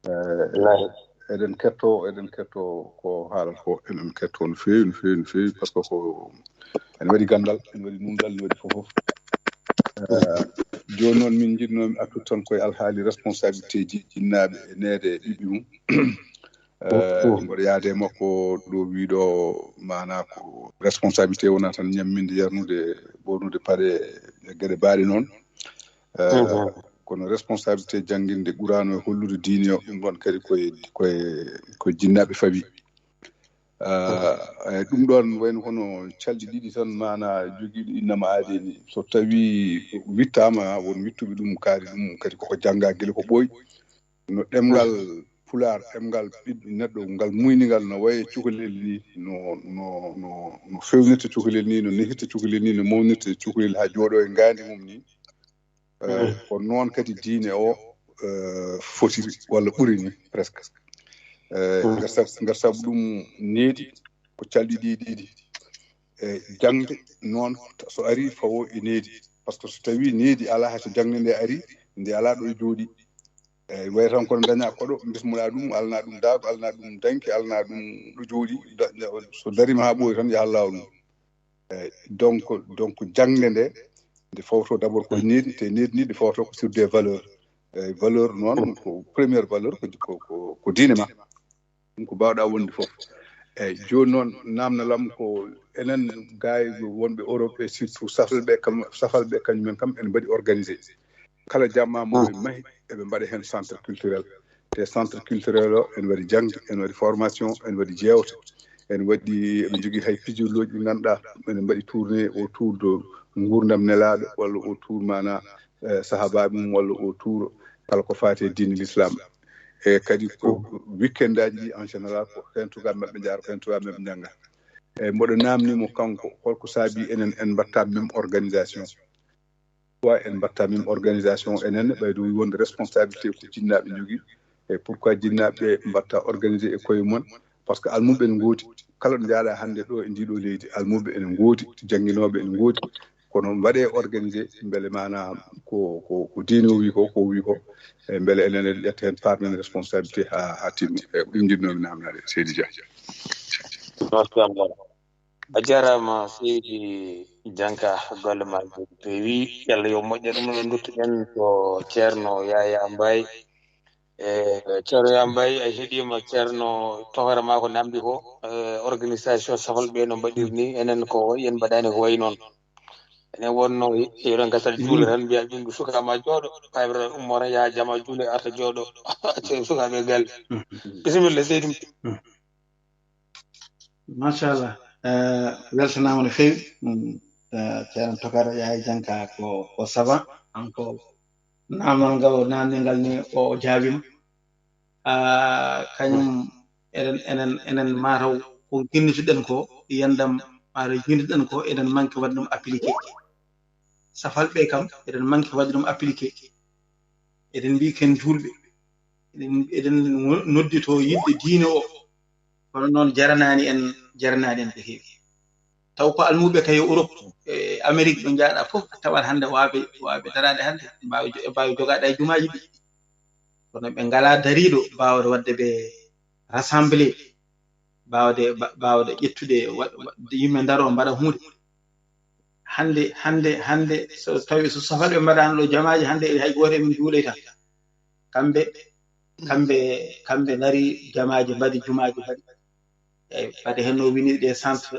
Eh, eɗen ketto eɗen ketto ko haalata ko eɗen ketto no feewi no feewi no feewi parce que ko ene waɗi ganndal ene waɗi nunɗal ene waɗi fof fof. Eh, jooni noon min njiɗnoomi artude tan koye alhaali responsabilité ji jinnaaɓe e neede e ɓiɓɓe mum. Eh, mboɗo yaade e makko ɗo wiiɗo maanaa ko responsabilité wonaa tan ñamminde yarnude ɓornude paɗe e geɗe baaɗe noon. Eh, kono responsabilité jannginde qur'aana e hollude diine o ɗum ɗon kadi koye koye koye jinnaaɓe fawi. Eh, ɗum ɗon wayno hono calɗi ɗiɗi tan maanaa jogiiɗo innama aadeni so tawi wittaama won wittuɓe ɗum kaari ɗum kadi koko jannga gila ko ɓooyi no ɗemngal pulaar ɗemngal ɓiɗɗo neɗɗo ngal muyningal no wayi e cukalel ni no no no no fewnirta cukalel ni no nehirta cukalel ni no mawnirta cukalel haa jooɗo e ngaandi mum ni. Eh, ko noon kadi diine o eh, fotiri walla ɓuri ni presque. Eh, ngar sabu ngar sabu ɗum needi ko calɗi ɗi ɗiɗi e jaŋde noon so ari fawo e needi parce que so tawi needi alaa hay so jaŋde nde ari nde alaa ɗo e jooɗi. Eyi wayi tan kono daña koɗo bismuɗa ɗum alana ɗum daago alana ɗum danki alana ɗum ɗo jooɗi so darima ha ɓooyi tan yaha lawol mum. Eyi donc donc jangde nde nde fawto d'abord koye needi te needi ni nde fawto ko sur des valeurs. Eyi valeur noon ko première valeur ko ko ko diine ma. Ɗum ko mbaawɗaa wonde fof. Eyi jooni noon naamnalam ko enen gaay wonɓe Europe e surtout safalɓe kam safalɓe kañumen kam ene mbaɗi organisé kala jamma mo ɓe mahi eɓe mbaɗa heen centre culturel te centre culturel o ene waɗi jaŋde ene waɗi formation ene waɗi jeewte ene waɗi eɓe njogii hay pijirlooji ɗi ngannduɗaa ene mbaɗi tourné autour de nguurndam nelaaɗo walla autour maanaa sahabaaɓe mum walla autour kala ko faati e diine l'islam. E kadi ko weekendaaji ɗi en général ko heen tugaa maɓɓe njaara ko heen tugaa maɓɓe njannga. Eyi mboɗo naamnii mo kanko holko saabii enen en mbaɗta même organisation. Pourquoi en mbaɗta même organisation enen ɓayde wii wonde responsabilité ko jinnaaɓe njogii. E pourquoi jinnaaɓe ɓe mbaɗta organisé e koye mum en parce que almuɓe ene ngoodi kala ɗo njaaɗa hannde ɗo e ndiɗo leydi almuɓe ene ngoodi jannginooɓe ene ngoodi. Kono mbaɗe organisé mbele maana ko ko ko diine o wi ko ko wi ko e mbele enen en ƴetta heen part men responsabilité ha ha timmi. E ko ɗum njiɗnoomi naamnaade Seydi Dia. Machallah. A jarama Seydi Janka golle ma peewi. Yalla yo moƴƴe ɗum no duttuɗen ko Ceerno Yaya Mbaye. E Ceerno Yaya Mbaye a heɗima Ceerno tohora ma ko namdi ko organisation safal ɓe no mbaɗir ni enen ko yen mbaɗani ko wayi noon. Enen wonno yeɗon gasal juule tan mbiya ɓingu suka ma jooɗo kaybata ummo tan yaha jama juule arta jooɗo. Acce sukaɓe galle. Bisimilla Seydi. Machallah. Weltanama no feewi. Ceerno tokara yahay janka ko ko sava kanko namdal ngal o namdi ngal ni o jaabima. Kañum enen enen enen mataw ko jinnituɗen ko yandam mataw jinnituɗen ko eɗen manque wadde ɗum appliqué. Safalɓe kam eɗen manque wadde ɗum appliqué. Eɗen mbi ken julɓe eɗen eɗen noddito yiɗɓe diine o kono noon jaranaani en jaranaani en ko heewi. Taw ko almuɓe kay Europe e Amérique ɓe njaaɗa fof tawat hannde waaɓe waaɓe daraade hannde mbaawi mbaawi jogaade e jumaaji ɗi. Kono ɓe ngalaa dariiɗo baawde waɗde ɓe rassemblé baawde baawde ƴettude yimɓe ndaroo mbaɗa huunde. Hannde hannde hannde so tawi so safalɓe mbaɗaano ɗo jamaaji hannde hay gooto e men juuloyta. Kamɓe kamɓe kamɓe ngari jamaaji mbaɗi jumaaji mbaɗi. Eyi mbaɗi heen no winiri ɗe centre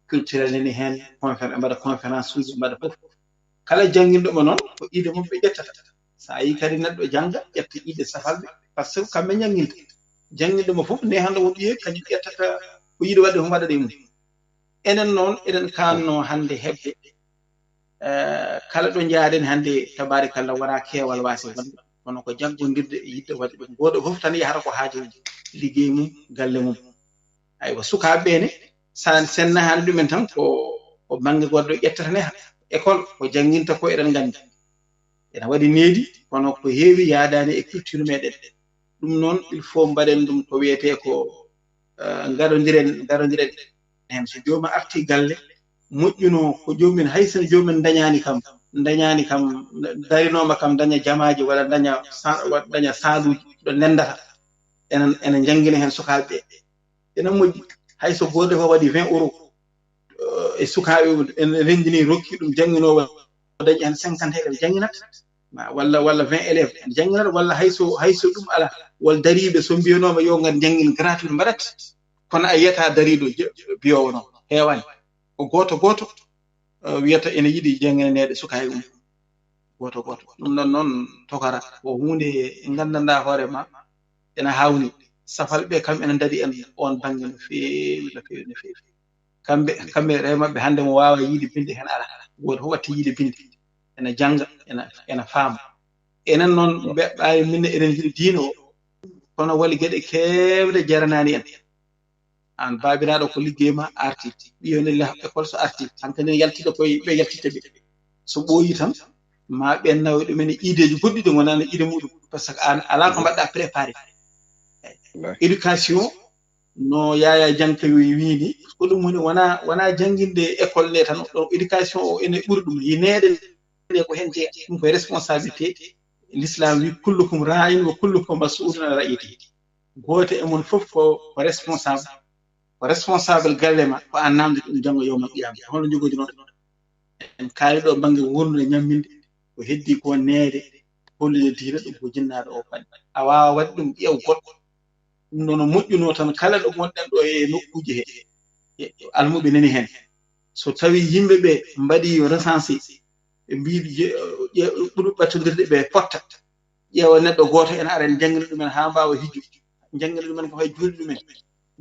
culturel nani heen conférence ɓe mbaɗa conférence uji ɓe mbaɗa fof. Kala jannginɗo mo noon ko ide mum ɓe ƴettata. So a yii kadi neɗɗo jannga ƴetta ide safalɓe par ce que kamɓe njannginta. Jannginɗo mo fof, ne hannde won ɓiye, kañum ƴettata ko yiɗi waɗde, fof waɗa ɗe mum. Enen noon, eɗen kaanno hannde heɓde, eh, kala ɗo njaaden hannde, tabaarikalla, wonaa keewal waasi wonde, kono ko jaggondirde e yiɗde waɗde ɗum. Gooto fof tan yahata ko haaji mum, liggey mum, galle mum. Aywa, sukaaɓe ɓe ne, so en nahaani ɗumen tan, ko, ko bannge goɗɗo ƴettata ne, école, ko jannginta ko eɗen nganndi. Ena waɗi needi, kono ko heewi yaadaani e culture meɗen. Ɗum noon, il faut mbaɗen ɗum ko wiyetee ko, eh, ngaɗondiren, ngaɗondiren heen. So jooma arti galle, moƴƴuno ko joomum en, hay so joomum en dañaani kam, dañaani kam, darinooma kam, daña jamaaji walla daña sa-, wa-, daña saaluuji ɗo nenndata. Ena, ena njanngina heen sukaaɓe ɓe. Ena moƴƴi, hay so gooto fof waɗi vingt euros, eh, e sukaaɓe mum, en renndini, rokki ɗum jannginoowo, o dañi heen cinquante élèves jannginat, ma, walla, walla vingt élèves en jannginat, walla hay so, hay so ɗum alaa, walla dariiɓe, so mbiyanooma yo ngar njanngin gratuit mbaɗat, kono a yiyata dariiɗo je-, biyoowo noon, heewaani. Ko gooto gooto, eh, wiyata ene yiɗi jannginaneede sukaaɓe mum. Gooto gooto. Ɗum ɗon noon tokara ko huunde nganndanɗaa hoore ma ena haawni. Safalɓe kam ena ndaɗi en oon bannge no feewi, no feewi, no feewi. Kamɓe, kamɓe rewo maɓɓe hannde mo waawa yiide binde heen alaa. Gooto fof watti yiide binde. Ena jannga, ena, ena faama. Enen noon, ɓe, ɓaawi min eɗen njiɗi diine o, kono wali geɗe keewɗe jaranaani en. Aan baabiraaɗo ko liggey ma arti. Ɓiyo ne yaha école so arti. Hankadi ne yaltiɗo koye ɓe yaltitta ɓe. So ɓooyi tan, ma ɓen nawa ɗumen e ideeji goɗɗi ɗi ngonaa e ide muɗum. Parce que aan alaa ko mbaɗɗa préparé. Éducation, no Yaya Janka wi-, wii ni, ko ɗum woni, wona, wona jannginde école nde tan, ɗo éducation o ene ɓuri ɗum. Yineede nde ko heen jeyaa. Ɗum koye responsabilité. L'islam wi, "Kullukum ra'in wa kullukum mas'ulun an ra'iyatihi." Gooto e mon fof ko, ko responsable. Ko responsable galle ma, ko an namde ɗum janngo yawmal qiyama. Holno njogodirnoɗen? En kaali ɗo bannge wuurnude, ñamminde, ko heddi ko neede, hollude diina, ɗum ko jinnaaɗo o faɗi. A waawa waɗde ɗum, ƴeew goɗɗo. Ɗum noon moƴƴuno tan kala ɗo ngonɗen ɗo e nokkuuji he, e almuɓe nani heen. So tawi yimɓe ɓe mbaɗi recensé, ɓe mbiɗi je-, ƴe-, ɓuri ɓattondirde ɓe potta. Ƴeewa neɗɗo gooto ena ara en janngina ɗumen haa mbaawa hijju. Janngina ɗumen ko hay juulde ɗumen.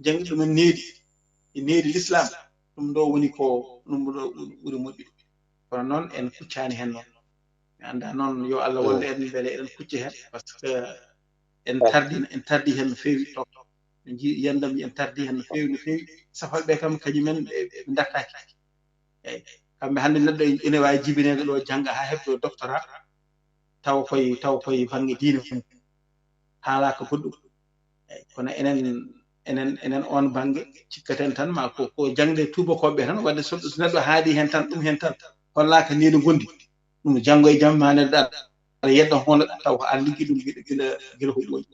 Janngina ɗumen needi. E needi l'islam. Ɗum ɗo woni ko ɗum ɗo ɓuri moƴƴude. Kono noon en kuccaani heen noon. Mi anndaa noon yo Allah wallu en mbele eɗen kucci heen. Parce que en tardi, en tardi heen no feewi. To en njii yandam en tardi heen no feewi, no feewi. Safalɓe kam kañumen ɓe, ɓe ndartaaki. Eeyi, kamɓe hannde neɗɗo ene waawi jibineede ɗo jannga haa heɓa doctorat, tawa koye, tawa koye bannge diine mum, haalaaka goɗɗum. Eeyi, kono enen, enen, enen oon bannge, cikkaten tan ma ko, ko jaŋde tuubakooɓe tan, waɗde so, so neɗɗo haali heen tan, ɗum heen tan, hollaaka nii no gondi. Ɗum janngo e jam ma neɗɗo aɗa yedda hono taw ko an liggi ɗum gila, gila, gila ko ɓooyi.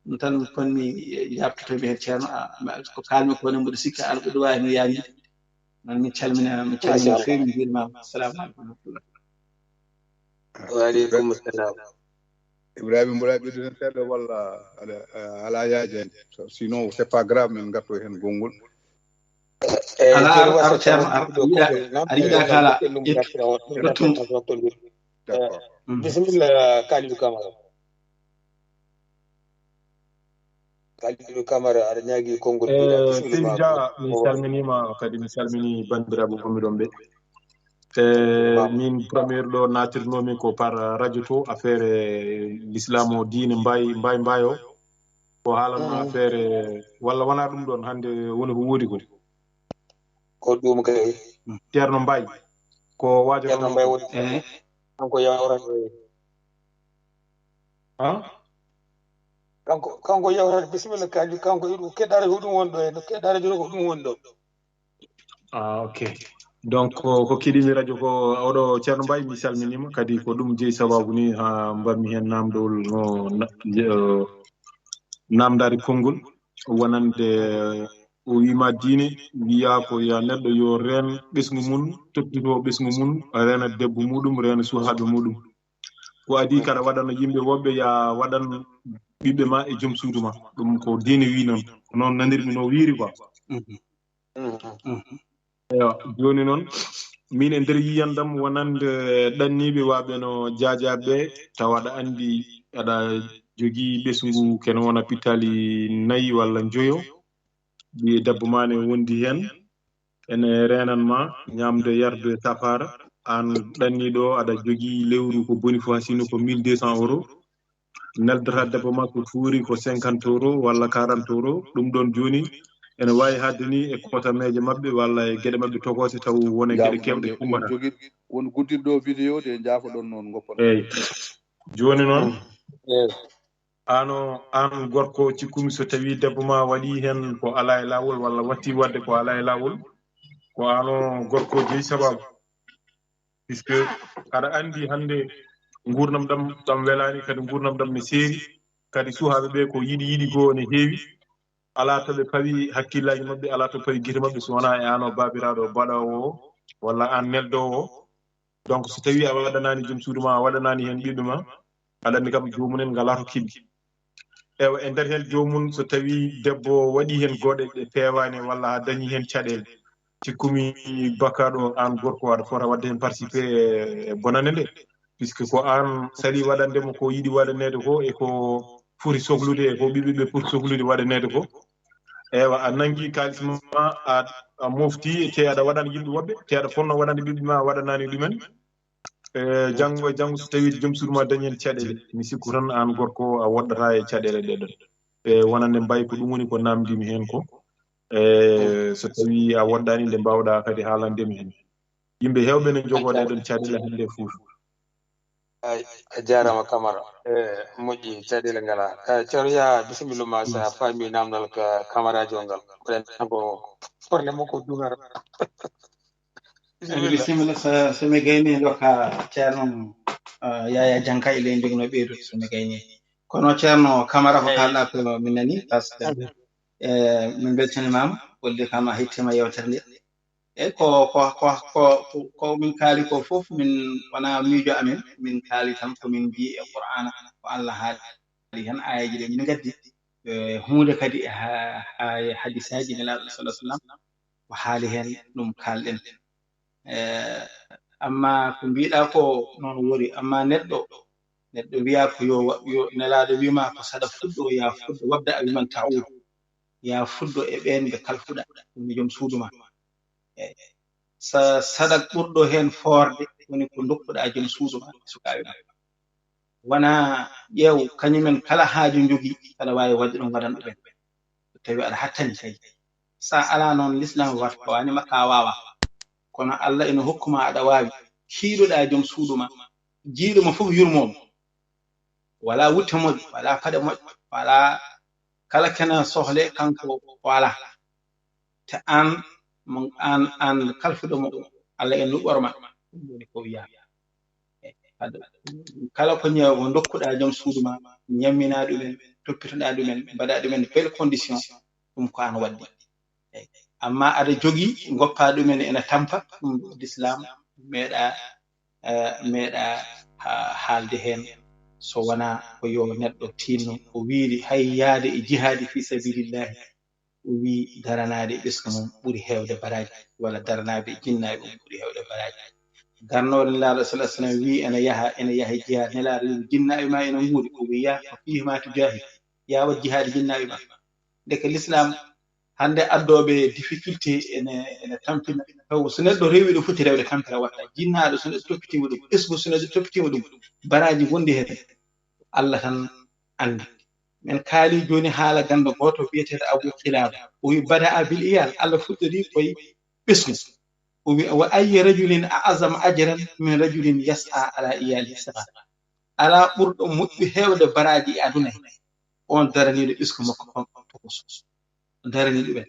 Ɗum tan kon mi yaaɓtoto mi heen, Ceerno, a, ma, ko kaalmi ko ne mboɗo sikka aɗa ɓuri waawi mi yaani. Noon min calmina, min calmina feewi, min njuurimaama. Assalamu aleykum wa rahmatullah. Wa aleykum salam. Ibrahima, mboɗa ɓeydude seeɗa walla aɗa, a, alaa yaajaani? So, sinon, c'est pas grave, min ngarto heen gonngol. Alaa, ar, ar, Ceerno, ar, ar yiɗa, ar yiɗa kala, ƴettu, ƴettu. D'accord. Mm. Bisimilla, Kalidou Camara. Kalidou Camara, aɗa ñaagi konngol. Eh, Seydi Dia, mi salminiima, kadi mi salmini banndiraaɓe wonɓe ɗon ɓe. Eh, min premier ɗo naatirnoomi ko par radio to, affaire, eh, l'islam o, diine mbay, mbay, mbay o. Ko haalanno affaire, eh, walla wonaa ɗum ɗon hannde woni ko woodi ko. Ko ɗum kay. Ceerno Mbay. Ko waajo Ceerno Mbay woni. Eh. Kanko yawrata. Ha? Kanko, kanko yawrata, bisimilla, Kalidou, kanko iɗum keɗɗa radio ko ɗum woni ɗo, e no keɗɗa radio ko ɗum woni ɗo. Ah, ok. Donc, ko, ko keɗimi radio ko oɗo Ceerno Mbay, mi salminiima, kadi ko ɗum jeyi sababu ni ha mbaɗmi heen namdowol no na-, je-, eh, namdaade konngol wonande, o wiima diine, wiya ko ya neɗɗo yo reen ɓesngu mum, toppito ɓesngu mum, reena debbo muɗum, reena suhaaɓe muɗum. Ko adii kaɗa waɗana yimɓe woɓɓe, ya waɗan ɓiɓɓe ma e joom suudu ma. Ɗum ko diine wi noon. Ko noon nanirmi no wiiri quoi. Mhm. Mhm. Eyo, jooni noon, min e nder yiyandam wonande ɗanniiɓe waaɓe no jaajaaɓe, tawa aɗa anndi aɗa jogii ɓesngu kene wona pittaali nayi walla njoyo. Ɓiye debbo ma ne wondi heen, ene reenan ma ñaamde, yarde, safaara. Aan ɗanniiɗo, aɗa jogii lewru ko boni fof, haa sinno ko mille deux cents euros. Neldata debbo ma ko fuuri ko cinquante euros walla quarante euros. Ɗum ɗoon jooni ene waawi haaɗde ni e kootameeje maɓɓe walla e geɗe maɓɓe tokoote, taw won e geɗe keewɗe kumbata. Won guddiɗo vidéo de, njaafoɗon noon, ngoppon. Eey. Jooni noon, aan o, aan gorko, cikkumi so tawii debbo ma waɗii heen ko alaa e laawol walla watti waɗde ko alaa e laawol, ko aan o gorko jeyi sabaabu. Puisque aɗa anndi hannde nguurndam ɗam, ɗam welaani, kadi nguurndam ɗam ne seeri, kadi suhaaɓe ɓe ko yiɗi, yiɗi goo ne heewi. Alaa to ɓe pawi hakkillaaji maɓɓe, alaa to pawi gite maɓɓe, so wonaa e aan o baabiraaɗo baɗoowo o, walla aan neldoowo o. Donc, so tawii a waɗanaani joom suudu ma, a waɗanaani heen ɓiɓɓe ma, aɗa anndi kam, joomum en ngalaa to keɓi. Ewa, e nder heen joomum, so tawii debbo waɗii heen gooɗe ɗe peewaani walla a dañii heen caɗeele, cikkumi bakaaɗo aan gorko aɗa fota waɗde heen participer e, e bonande nde. Puisque ko aan salii waɗande mo ko yiɗi waɗaneede ko, e ko foti soklude, e ko ɓiɓɓe ɓe poti soklude waɗaneede ko. Ewa, a nanngi kaalis ma, a, a mofti, te aɗa waɗana yimɓe woɓɓe, te aɗa fotnoo waɗande ɓiɓɓe ma, a waɗanaani ɗumen. E, janngo e janngo, so tawii joom suudu ma dañi heen caɗeele, mi sikku tan aan gorko a woɗɗataa e caɗeele ɗee ɗoon. E, wonande mbay ko ɗum woni ko naamndii mi heen ko. E, so tawii a woɗɗaani, nde mbaawɗaa kadi haalande mi heen. Yimɓe heewɓe ne njogoo ɗee ɗoon caɗeele hannde e Fuuta. Ay, a jaaraama, Kamara. E, moƴƴi, caɗeele ngalaa. E, Ceerno Yaha, bisimilla ma, so a faami naamndal ka Kamaraajo ngal. Ko ɗen ko problème o ko duŋara. Bisimilla. Bisimilla, so, so mi gayni, ndokka Ceerno, ah, Yaya Janka e ley ndegno ɓeydude, so mi gayni. Kono Ceerno Kamara, ko kaalɗa ko min nani, par ce que, eh, min mbeltanimaama, holli kam a hettima yewtere nde. E ko, ko, ko, ko, ko, ko min kaali ko fof, min wona miijo amen, min kaali tan ko min mbii e Qur'aana, ko Allah haali heen, aayeeji ɗe min ngaddi. Eh, huunde kadi e ha, ha, e hadisaaji Nelaaɗo sallallahu alaihi wasallam, o haali heen, ɗum kaalɗen. Eh, amma ko mbiɗa ko noon woni, amma neɗɗo, neɗɗo wiya ko yo wa-, yo Nelaaɗo wima ko saɗa fuɗɗo, ya fuɗɗo, wabda a wiman ta'ud, ya fuɗɗo e ɓeen ɓe kalfuɗa, woni joom suudu ma. Eh, sa-, saɗa ɓurɗo heen foorde woni ko ndokkuɗa joom suudu ma, sukaaɓe ma. Wona ƴeew, kañumen kala haaju njogii, aɗa waawi waɗde ɗum, waɗan ɗumen. So tawi aɗa hattani kay. Sa alaa noon, Lislaam wat-, waani makka a waawa. Kono Allah ina hokkuma aɗa waawi. Kiiɗuɗa joom suudu ma. Jiiɗo ma fof yurmoo mo. Wala wutte moƴƴo, wala paɗe moƴƴo, wala kala kena sohle kanko o alaa. Te aan, mo, aan, aan kalfuɗo mo, Allah en nuɓɓor ma. Ɗum woni ko wiyaa. Kala ko ñe-, ko ndokkuɗaa joom suudu ma, ñammina ɗumen, toppitoɗaa ɗumen, mbaɗa ɗumen belle condition, ɗum ko aan waɗdi. Amma aɗa jogii, ngoppa ɗumen ena tampa, ɗum Lislaam meeɗa, eh, meeɗa ha-, haalde heen, so wonaa ko yo neɗɗo tiinno, o wiiri hay yaade e jihaadi fi sabilillahi, o wii daranaade e ɓesngu mum ɓuri heewde baraaji, walla daranaade e jinnaaɓe mum ɓuri heewde baraaji. Garnoore Nelaaɗo sallallahu alaihi wasallam wii ena yaha, ena yaha e jihaad. Nelaaɗo wii jinnaaɓe ma ena nguuri. O wii yaa ko fiihi ma tujaahidu. Yaa waɗ jihaad e jinnaaɓe ma. Ndeke Lislaam hannde addooɓe difficulté ene, ene tampina. Taw so neɗɗo rewi ɗo foti rewde tampira watta. Jinnaaɗo so neɗɗo toppitiima ɗum, ɓesngu so neɗɗo toppitiima ɗum, baraaji gonɗi heen. Allah tan anndi. Min kaali jooni haala ganndo gooto biyeteeɗo Abu Qilaaba. O wi bada'a bil iyal, Allah fuɗɗori koye ɓesngu. O wi wa ayyu rajulin a'zamu ajran min rajulin yas'a ala iyalihi saghar. Alaa ɓurɗo moƴƴu heewde baraaji e aduna he. On daraniiɗo ɓesngu makko on tokoso. O darani ɗumen.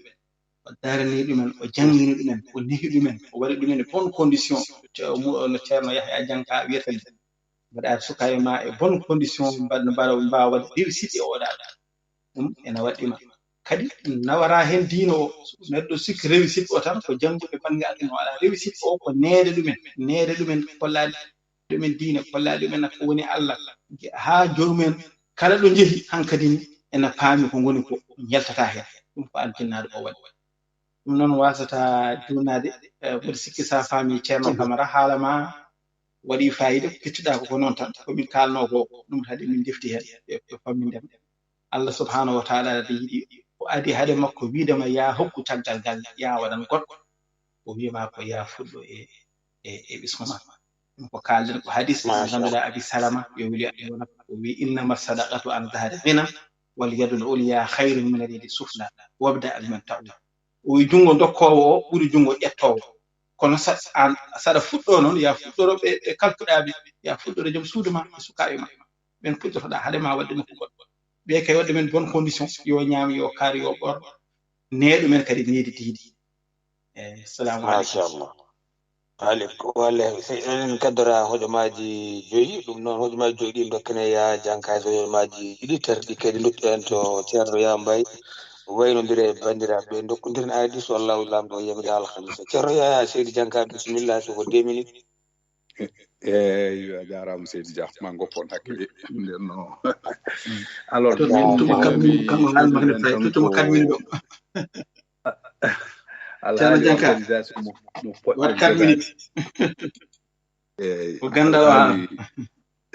O darani ɗumen, o janngini ɗumen, o nehi ɗumen, o waɗi ɗumen e bonne condition. Ce-, mu-, no Ceerno Yahya Janka wiyata ni. Mbaɗa sukaaɓe ma e bonne condition, mbaɗ-, mbaɗa, mbaawa waɗde réussite e oɗa. Ɗum ena waɗɗi ma. Kadi nawara heen diino o, neɗɗo sikki réussite o tan ko janngude bannge aduna o alaa. Réussite o ko neede ɗumen, neede ɗumen kollaaɗe ɗumen diine, kollaaɗe ɗumen ko woni Allah. Haa joomum en kala ɗo njehi hankadi ni ena paami ko ngoni ko, yaltata heen. Ɗum ko aljinnaaɗo o waɗi. Ɗum noon wasata juutnaade, eh, mboɗo sikki sa faami Ceerno Kamara haala ma. Waɗi fayida, ko kecciɗa ko, ko noon tan, ko min kalno ko, ɗum haɗi min defti heen, ɓe, ɓe famminde. Allah subhanahu wa taala adi yiɗi, o adi haade makko wiidema ya hokku caggal galle, ya waɗan goɗɗo. O wiima ko ya fuɗɗo e, e, e ɓismo ma. Ɗum ko kalden ko hadis, Masha Allah. Abi Salama, yo weli Allah, o wi, "Innama sadaqatu an zahari ghina, wal yadul ulya khairun min al yadi sufla, wabda biman ta'ud." O wi, "Junngo dokkoowo o ɓuri junngo ƴettoowo." Kono sa, an, saɗa fuɗɗo noon, ya fuɗɗoro ɓe, ɓe kalkuɗa ɓe, ya fuɗɗoro joom suudu ma, e sukaaɓe ma. Ɓen puɗɗotoɗa haade ma waɗde nokku goɗɗo. Ɓe kay waɗde men bonne condition, yo ñaam, yo kaar, yo ɓor. Neeɗo men kadi needi diidi. Eh, salamu aleykum. Machallah. Aleykum, wale, se-, eɗen kaddora hojomaaji joyi, ɗum noon hojomaaji joyi ɗi dokkene ya janka so hojomaaji ɗiɗi terɗi kadi ndokki en to Ceerno Ya Mbay. Waynondire e banndiraaɓe, ndokkondiren aydi so Allahu Laamɗo yamiri alhamisa. Ceerno Ya, Seydi Janka, bisimilla, so ko deux minutes. Eyyo, a jaaraama Seydi Dia, ma ngoppon hakkille. Nden no. Alors, to min tuma kam min kam haalma ne fay, to tuma kam min ɗo. Alhaali organisation mo, mo poɗɗen jogaade. Eyyi, o ganndal o haala.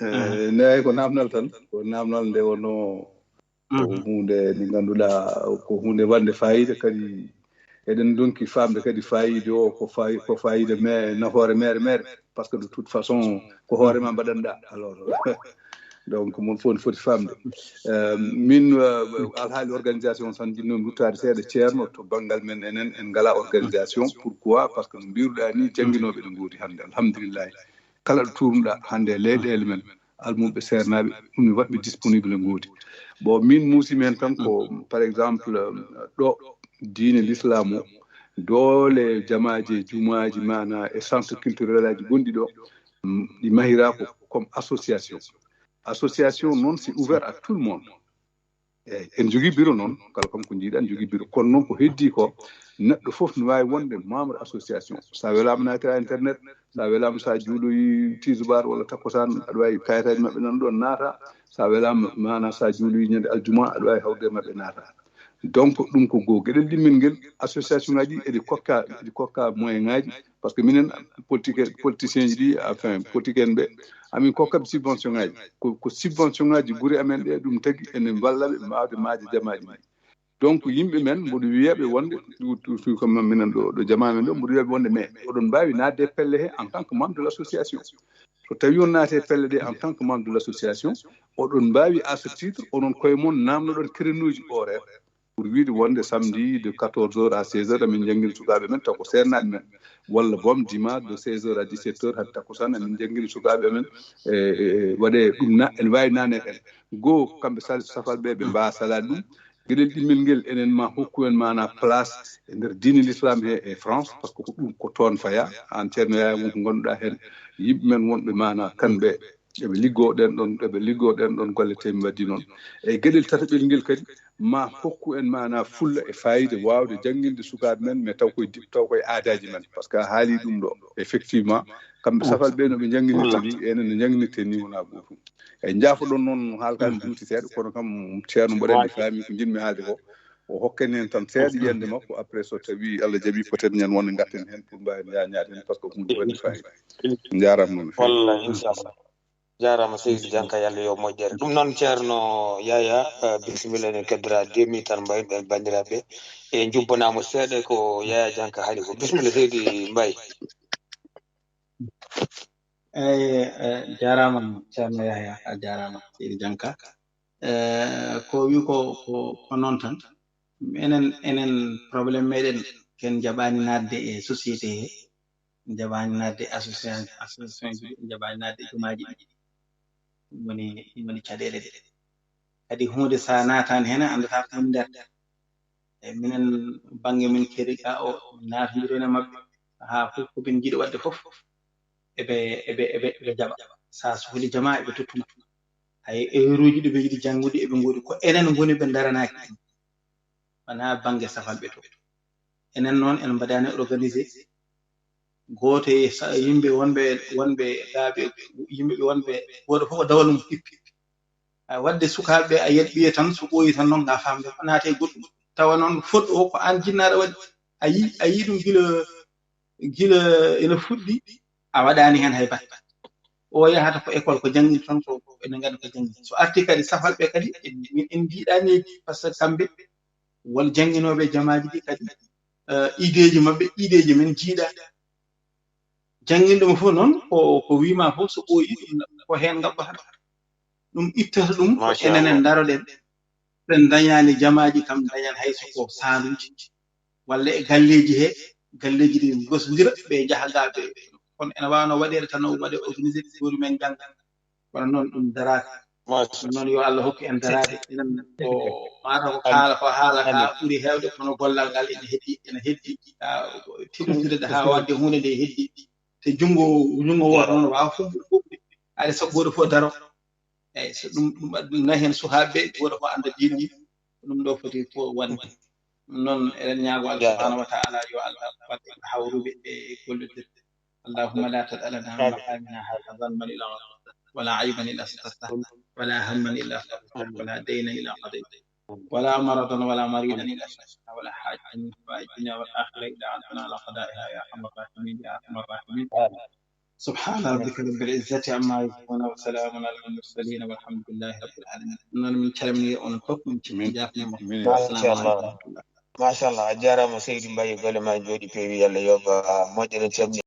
Eyyi, ne ko namdal tan, ko namdal nde wonno ko huunde nde ngannduɗaa ko huunde wonde fayida, kadi eɗen ndonki faamde kadi fayida o ko fay-, ko fayida me-, nafoore mere mere, parce que de toute façon ko hoore ma mbaɗanɗa. Alors, donc mon fof ne foti faamde. Euh, min, euh, alhaali organisation tan, jiɗnomi ruttaade seeɗa, Ceerno, to banngal men enen, en ngala organisation. Pourquoi? Parce que no mbiruɗa ni, jannginooɓe ne ngoodi hannde, alhamdulillahi. Kala ɗo tuumɗa hannde e leyɗeele men, almuɓɓe seernaaɓe, ɗum ne waɗɓe disponible ngoodi. Bon, min muusimi heen tan ko, par exemple, euh, ɗo diine l'islam o, doole jamaaji e jumaaji, maana e centre culturel aji gonɗi ɗo, mm, ɗi mahira ko comme association. Association noon, c'est ouvert à tout le monde. Eyyi, en jogii bureau noon, kala kam ko njiiɗa, en jogii bureau. Kono noon ko heddii ko, neɗɗo fof ne waawi wonde membre association. So a welaama naatira internet, so a welaama so a juuloyi tisubar walla takkusaan, aɗa waawi kayitaaji maɓɓe nan ɗoon naata. So a welaama, maana so a juuloyi ñande aljuma, aɗa waawi hawrude e maɓɓe naata. Donc, ɗum ko goo. Geɗel ɗimmel ngel, association ngaji ɗi eɗi kokka, eɗi kokka moyen ngaji, parce que minen politique, politicienji ɗi, enfin, politique en ɓe, amin kokkaɓe subvention ngaji. Ko, ko subvention ngaji gure amen ɗe, ɗum tagi ene mballa ɓe mbaawde maaje jamaaji ɗi. Donc, yimɓe men, mboɗo wiyaɓe wonde, tu-, tu-, tu-, comme minen ɗo, ɗo jamaa men ɗo, mboɗo wiyaɓe wonde, mais oɗon mbaawi naatde e pelle he en tant que membre de l'association. So tawi on naati e pelle ɗe en tant que membre de l'association, oɗon mbaawi à ce titre, onon koye mon namnoɗon créneauji horaire. Pour wiide wonde samedi de quatorze heures à seize heures, amin njanngina sukaaɓe men, taw ko seernaaɓe men. Walla boom dimanche de seize heures à dix-sept heures, hade takkusaan, amin njanngina sukaaɓe men, e, e, e, waɗe ɗum na, ene waawi naane en. Goo, kamɓe sal-, safalɓe, ɓe mbaawa salaade ɗum. Geɗel ɗimmel ngel, enen ma hokku en maana place e nder diine l'islam he e France, parce que ko ɗum ko toon faya. Aan Ceerno Yaya won ko ngannduɗaa heen, yimɓe men wonɓe maana kamɓe, eɓe liggoo ɗen ɗon, eɓe liggoo ɗen ɗon golle tee mi waɗdi noon. E geɗel tataɓel ngel kadi, ma hokku en maana fulla e fayida waawde jannginde sukaaɓe men, mais taw koye di-, taw koye aadaaji men, parce que a haali ɗum ɗo, effectivement, kamɓe safalɓe no ɓe njannginirta, enen no njannginirten ni wonaa gootum. Eyi, njaafoɗon noon, haala ka ne juuti seeɗa, kono kam Ceerno mboɗo anndi faami ko njiɗmi haalde ko. O hokken heen tan seeɗa yiyannde makko, après so tawi Allah jaɓi, peut-être ñande wonde ngatten heen pour mbaawen ñaañaade heen, parce que ko huunde waɗde fayida. Njaaraama noon. Wallaahi, inchallah. Njaaraama Seydi Janka, Yalla yo moƴƴere. Ɗum noon, Ceerno Yaya, eh, bisimilla, eɗen keddora deux minutes tan, mbayen ɓeen banndiraaɓe. E njubbanaama seeɗa ko Yaya Janka haali ko. Bisimilla, Seydi Mbaye. Eyi, eh, jaaraama Ceerno Yahya, a jaaraama Seydi Janka. Eh, ko wi ko, ko, ko noon tan. Enen, enen problème meɗen, ken jaɓaani naatde e société he, en jaɓaani naatde e association, association ji, en jaɓaani naatde e jumaaji ɗi. Ɗum woni, ɗum woni caɗeele ɗe. Kadi huunde so a naataani heen, a anndataa ko woni nder. E minen, bannge min keeri ga o, min naatondiron e maɓɓe. Haa fof ko min njiɗi waɗde fof, eɓe, eɓe, eɓe, eɓe jaɓa. So a sohli jamaa, eɓe tottuma. Hay heure uji ɗi ɓe njiɗi janngude, eɓe ngoodi. Ko enen ngoni ɓe ndaranaaki ɗum. Wonaa bannge safalɓe to. Enen noon, en mbaɗaani organisé. Gooto e sa-, yimɓe wonɓe, wonɓe laabi, yimɓe ɓe wonɓe, gooto fof ko dawal mum hippi. A waɗde sukaaɓe ɓe, a yiyat ɓiye tan, so ɓooyi tan noon, nga faamde ko naata e goɗɗum. Tawa noon, fodde o ko aan jinnaaɗo waɗi. A yi-, a yii ɗum gila, gila ina fuɗɗi, a waɗaani heen hay batte. O yahata ko école, ko janngin tan, ko ene nganndi ko janngin. So arti kadi safalɓe kadi, en, en njiiɗaani par ce que kamɓe won jannginooɓe jamaaji ɗi kadi, eh, ideeji maɓɓe, ideeji men njiiɗaani. Jannginɗo mo fof noon, ko, ko wiima fof so ɓooyi, ɗum ko heen ngaɓɓata. Ɗum ittata ɗum, ko enen en ndaroɗen. Ɓe ndañaani jamaaji kam, ndañan hay so ko saaluuji. Walla e galleeji he, galleeji ɗi ngosondira, ɓe njaha ga ɓe. Kono ene waawno waɗeede tan, o waɗe organisé, ɗoori men njannga. Kono noon ɗum daraaka. Ɗum noon yo Allah hokku en daraade. Enen ko maata ko kaala, ko haala ka ɓuri heewde, kono gollal ngal ene heddi, ene heddi. Haa tiɓɓondirde haa waɗde huunde nde heddi. Te junngo, junngo wooto noon waawa fumbude, fumbude. Hay so gooto fof daro. Eeyi, so ɗum, ɗum, ɗum na heen suhaaɓe ɓe, gooto fof annda diine mum. Ɗum ɗo foti ko wonde. Ɗum noon, eɗen ñaago Allah subhanahu wa ta'ala, yo Allah waɗ en hawruɓe e gollidirde. اللهم لا تدع لنا من مقامنا هذا ذنبا إلا غفرته، ولا عيبا إلا سترته، ولا هما إلا فرجته، ولا دينا إلا قضيته، ولا مرضا ولا مريضا إلا شفيته، ولا حاجة من حوائج الدنيا والآخرة إلا أنتنا على قضائها يا أرحم الراحمين، يا أرحم الراحمين. سبحان ربك رب العزة عما يصفون، وسلام على المرسلين، والحمد لله رب العالمين. Noon min calmini on fof, min jaafni mo. Assalamu aleykum wa rahmatullah. Machallah, a jaaraama seydi Mbaye, golle ma njooɗi peewi, Yalla yoɓ, a moƴƴere, calmini.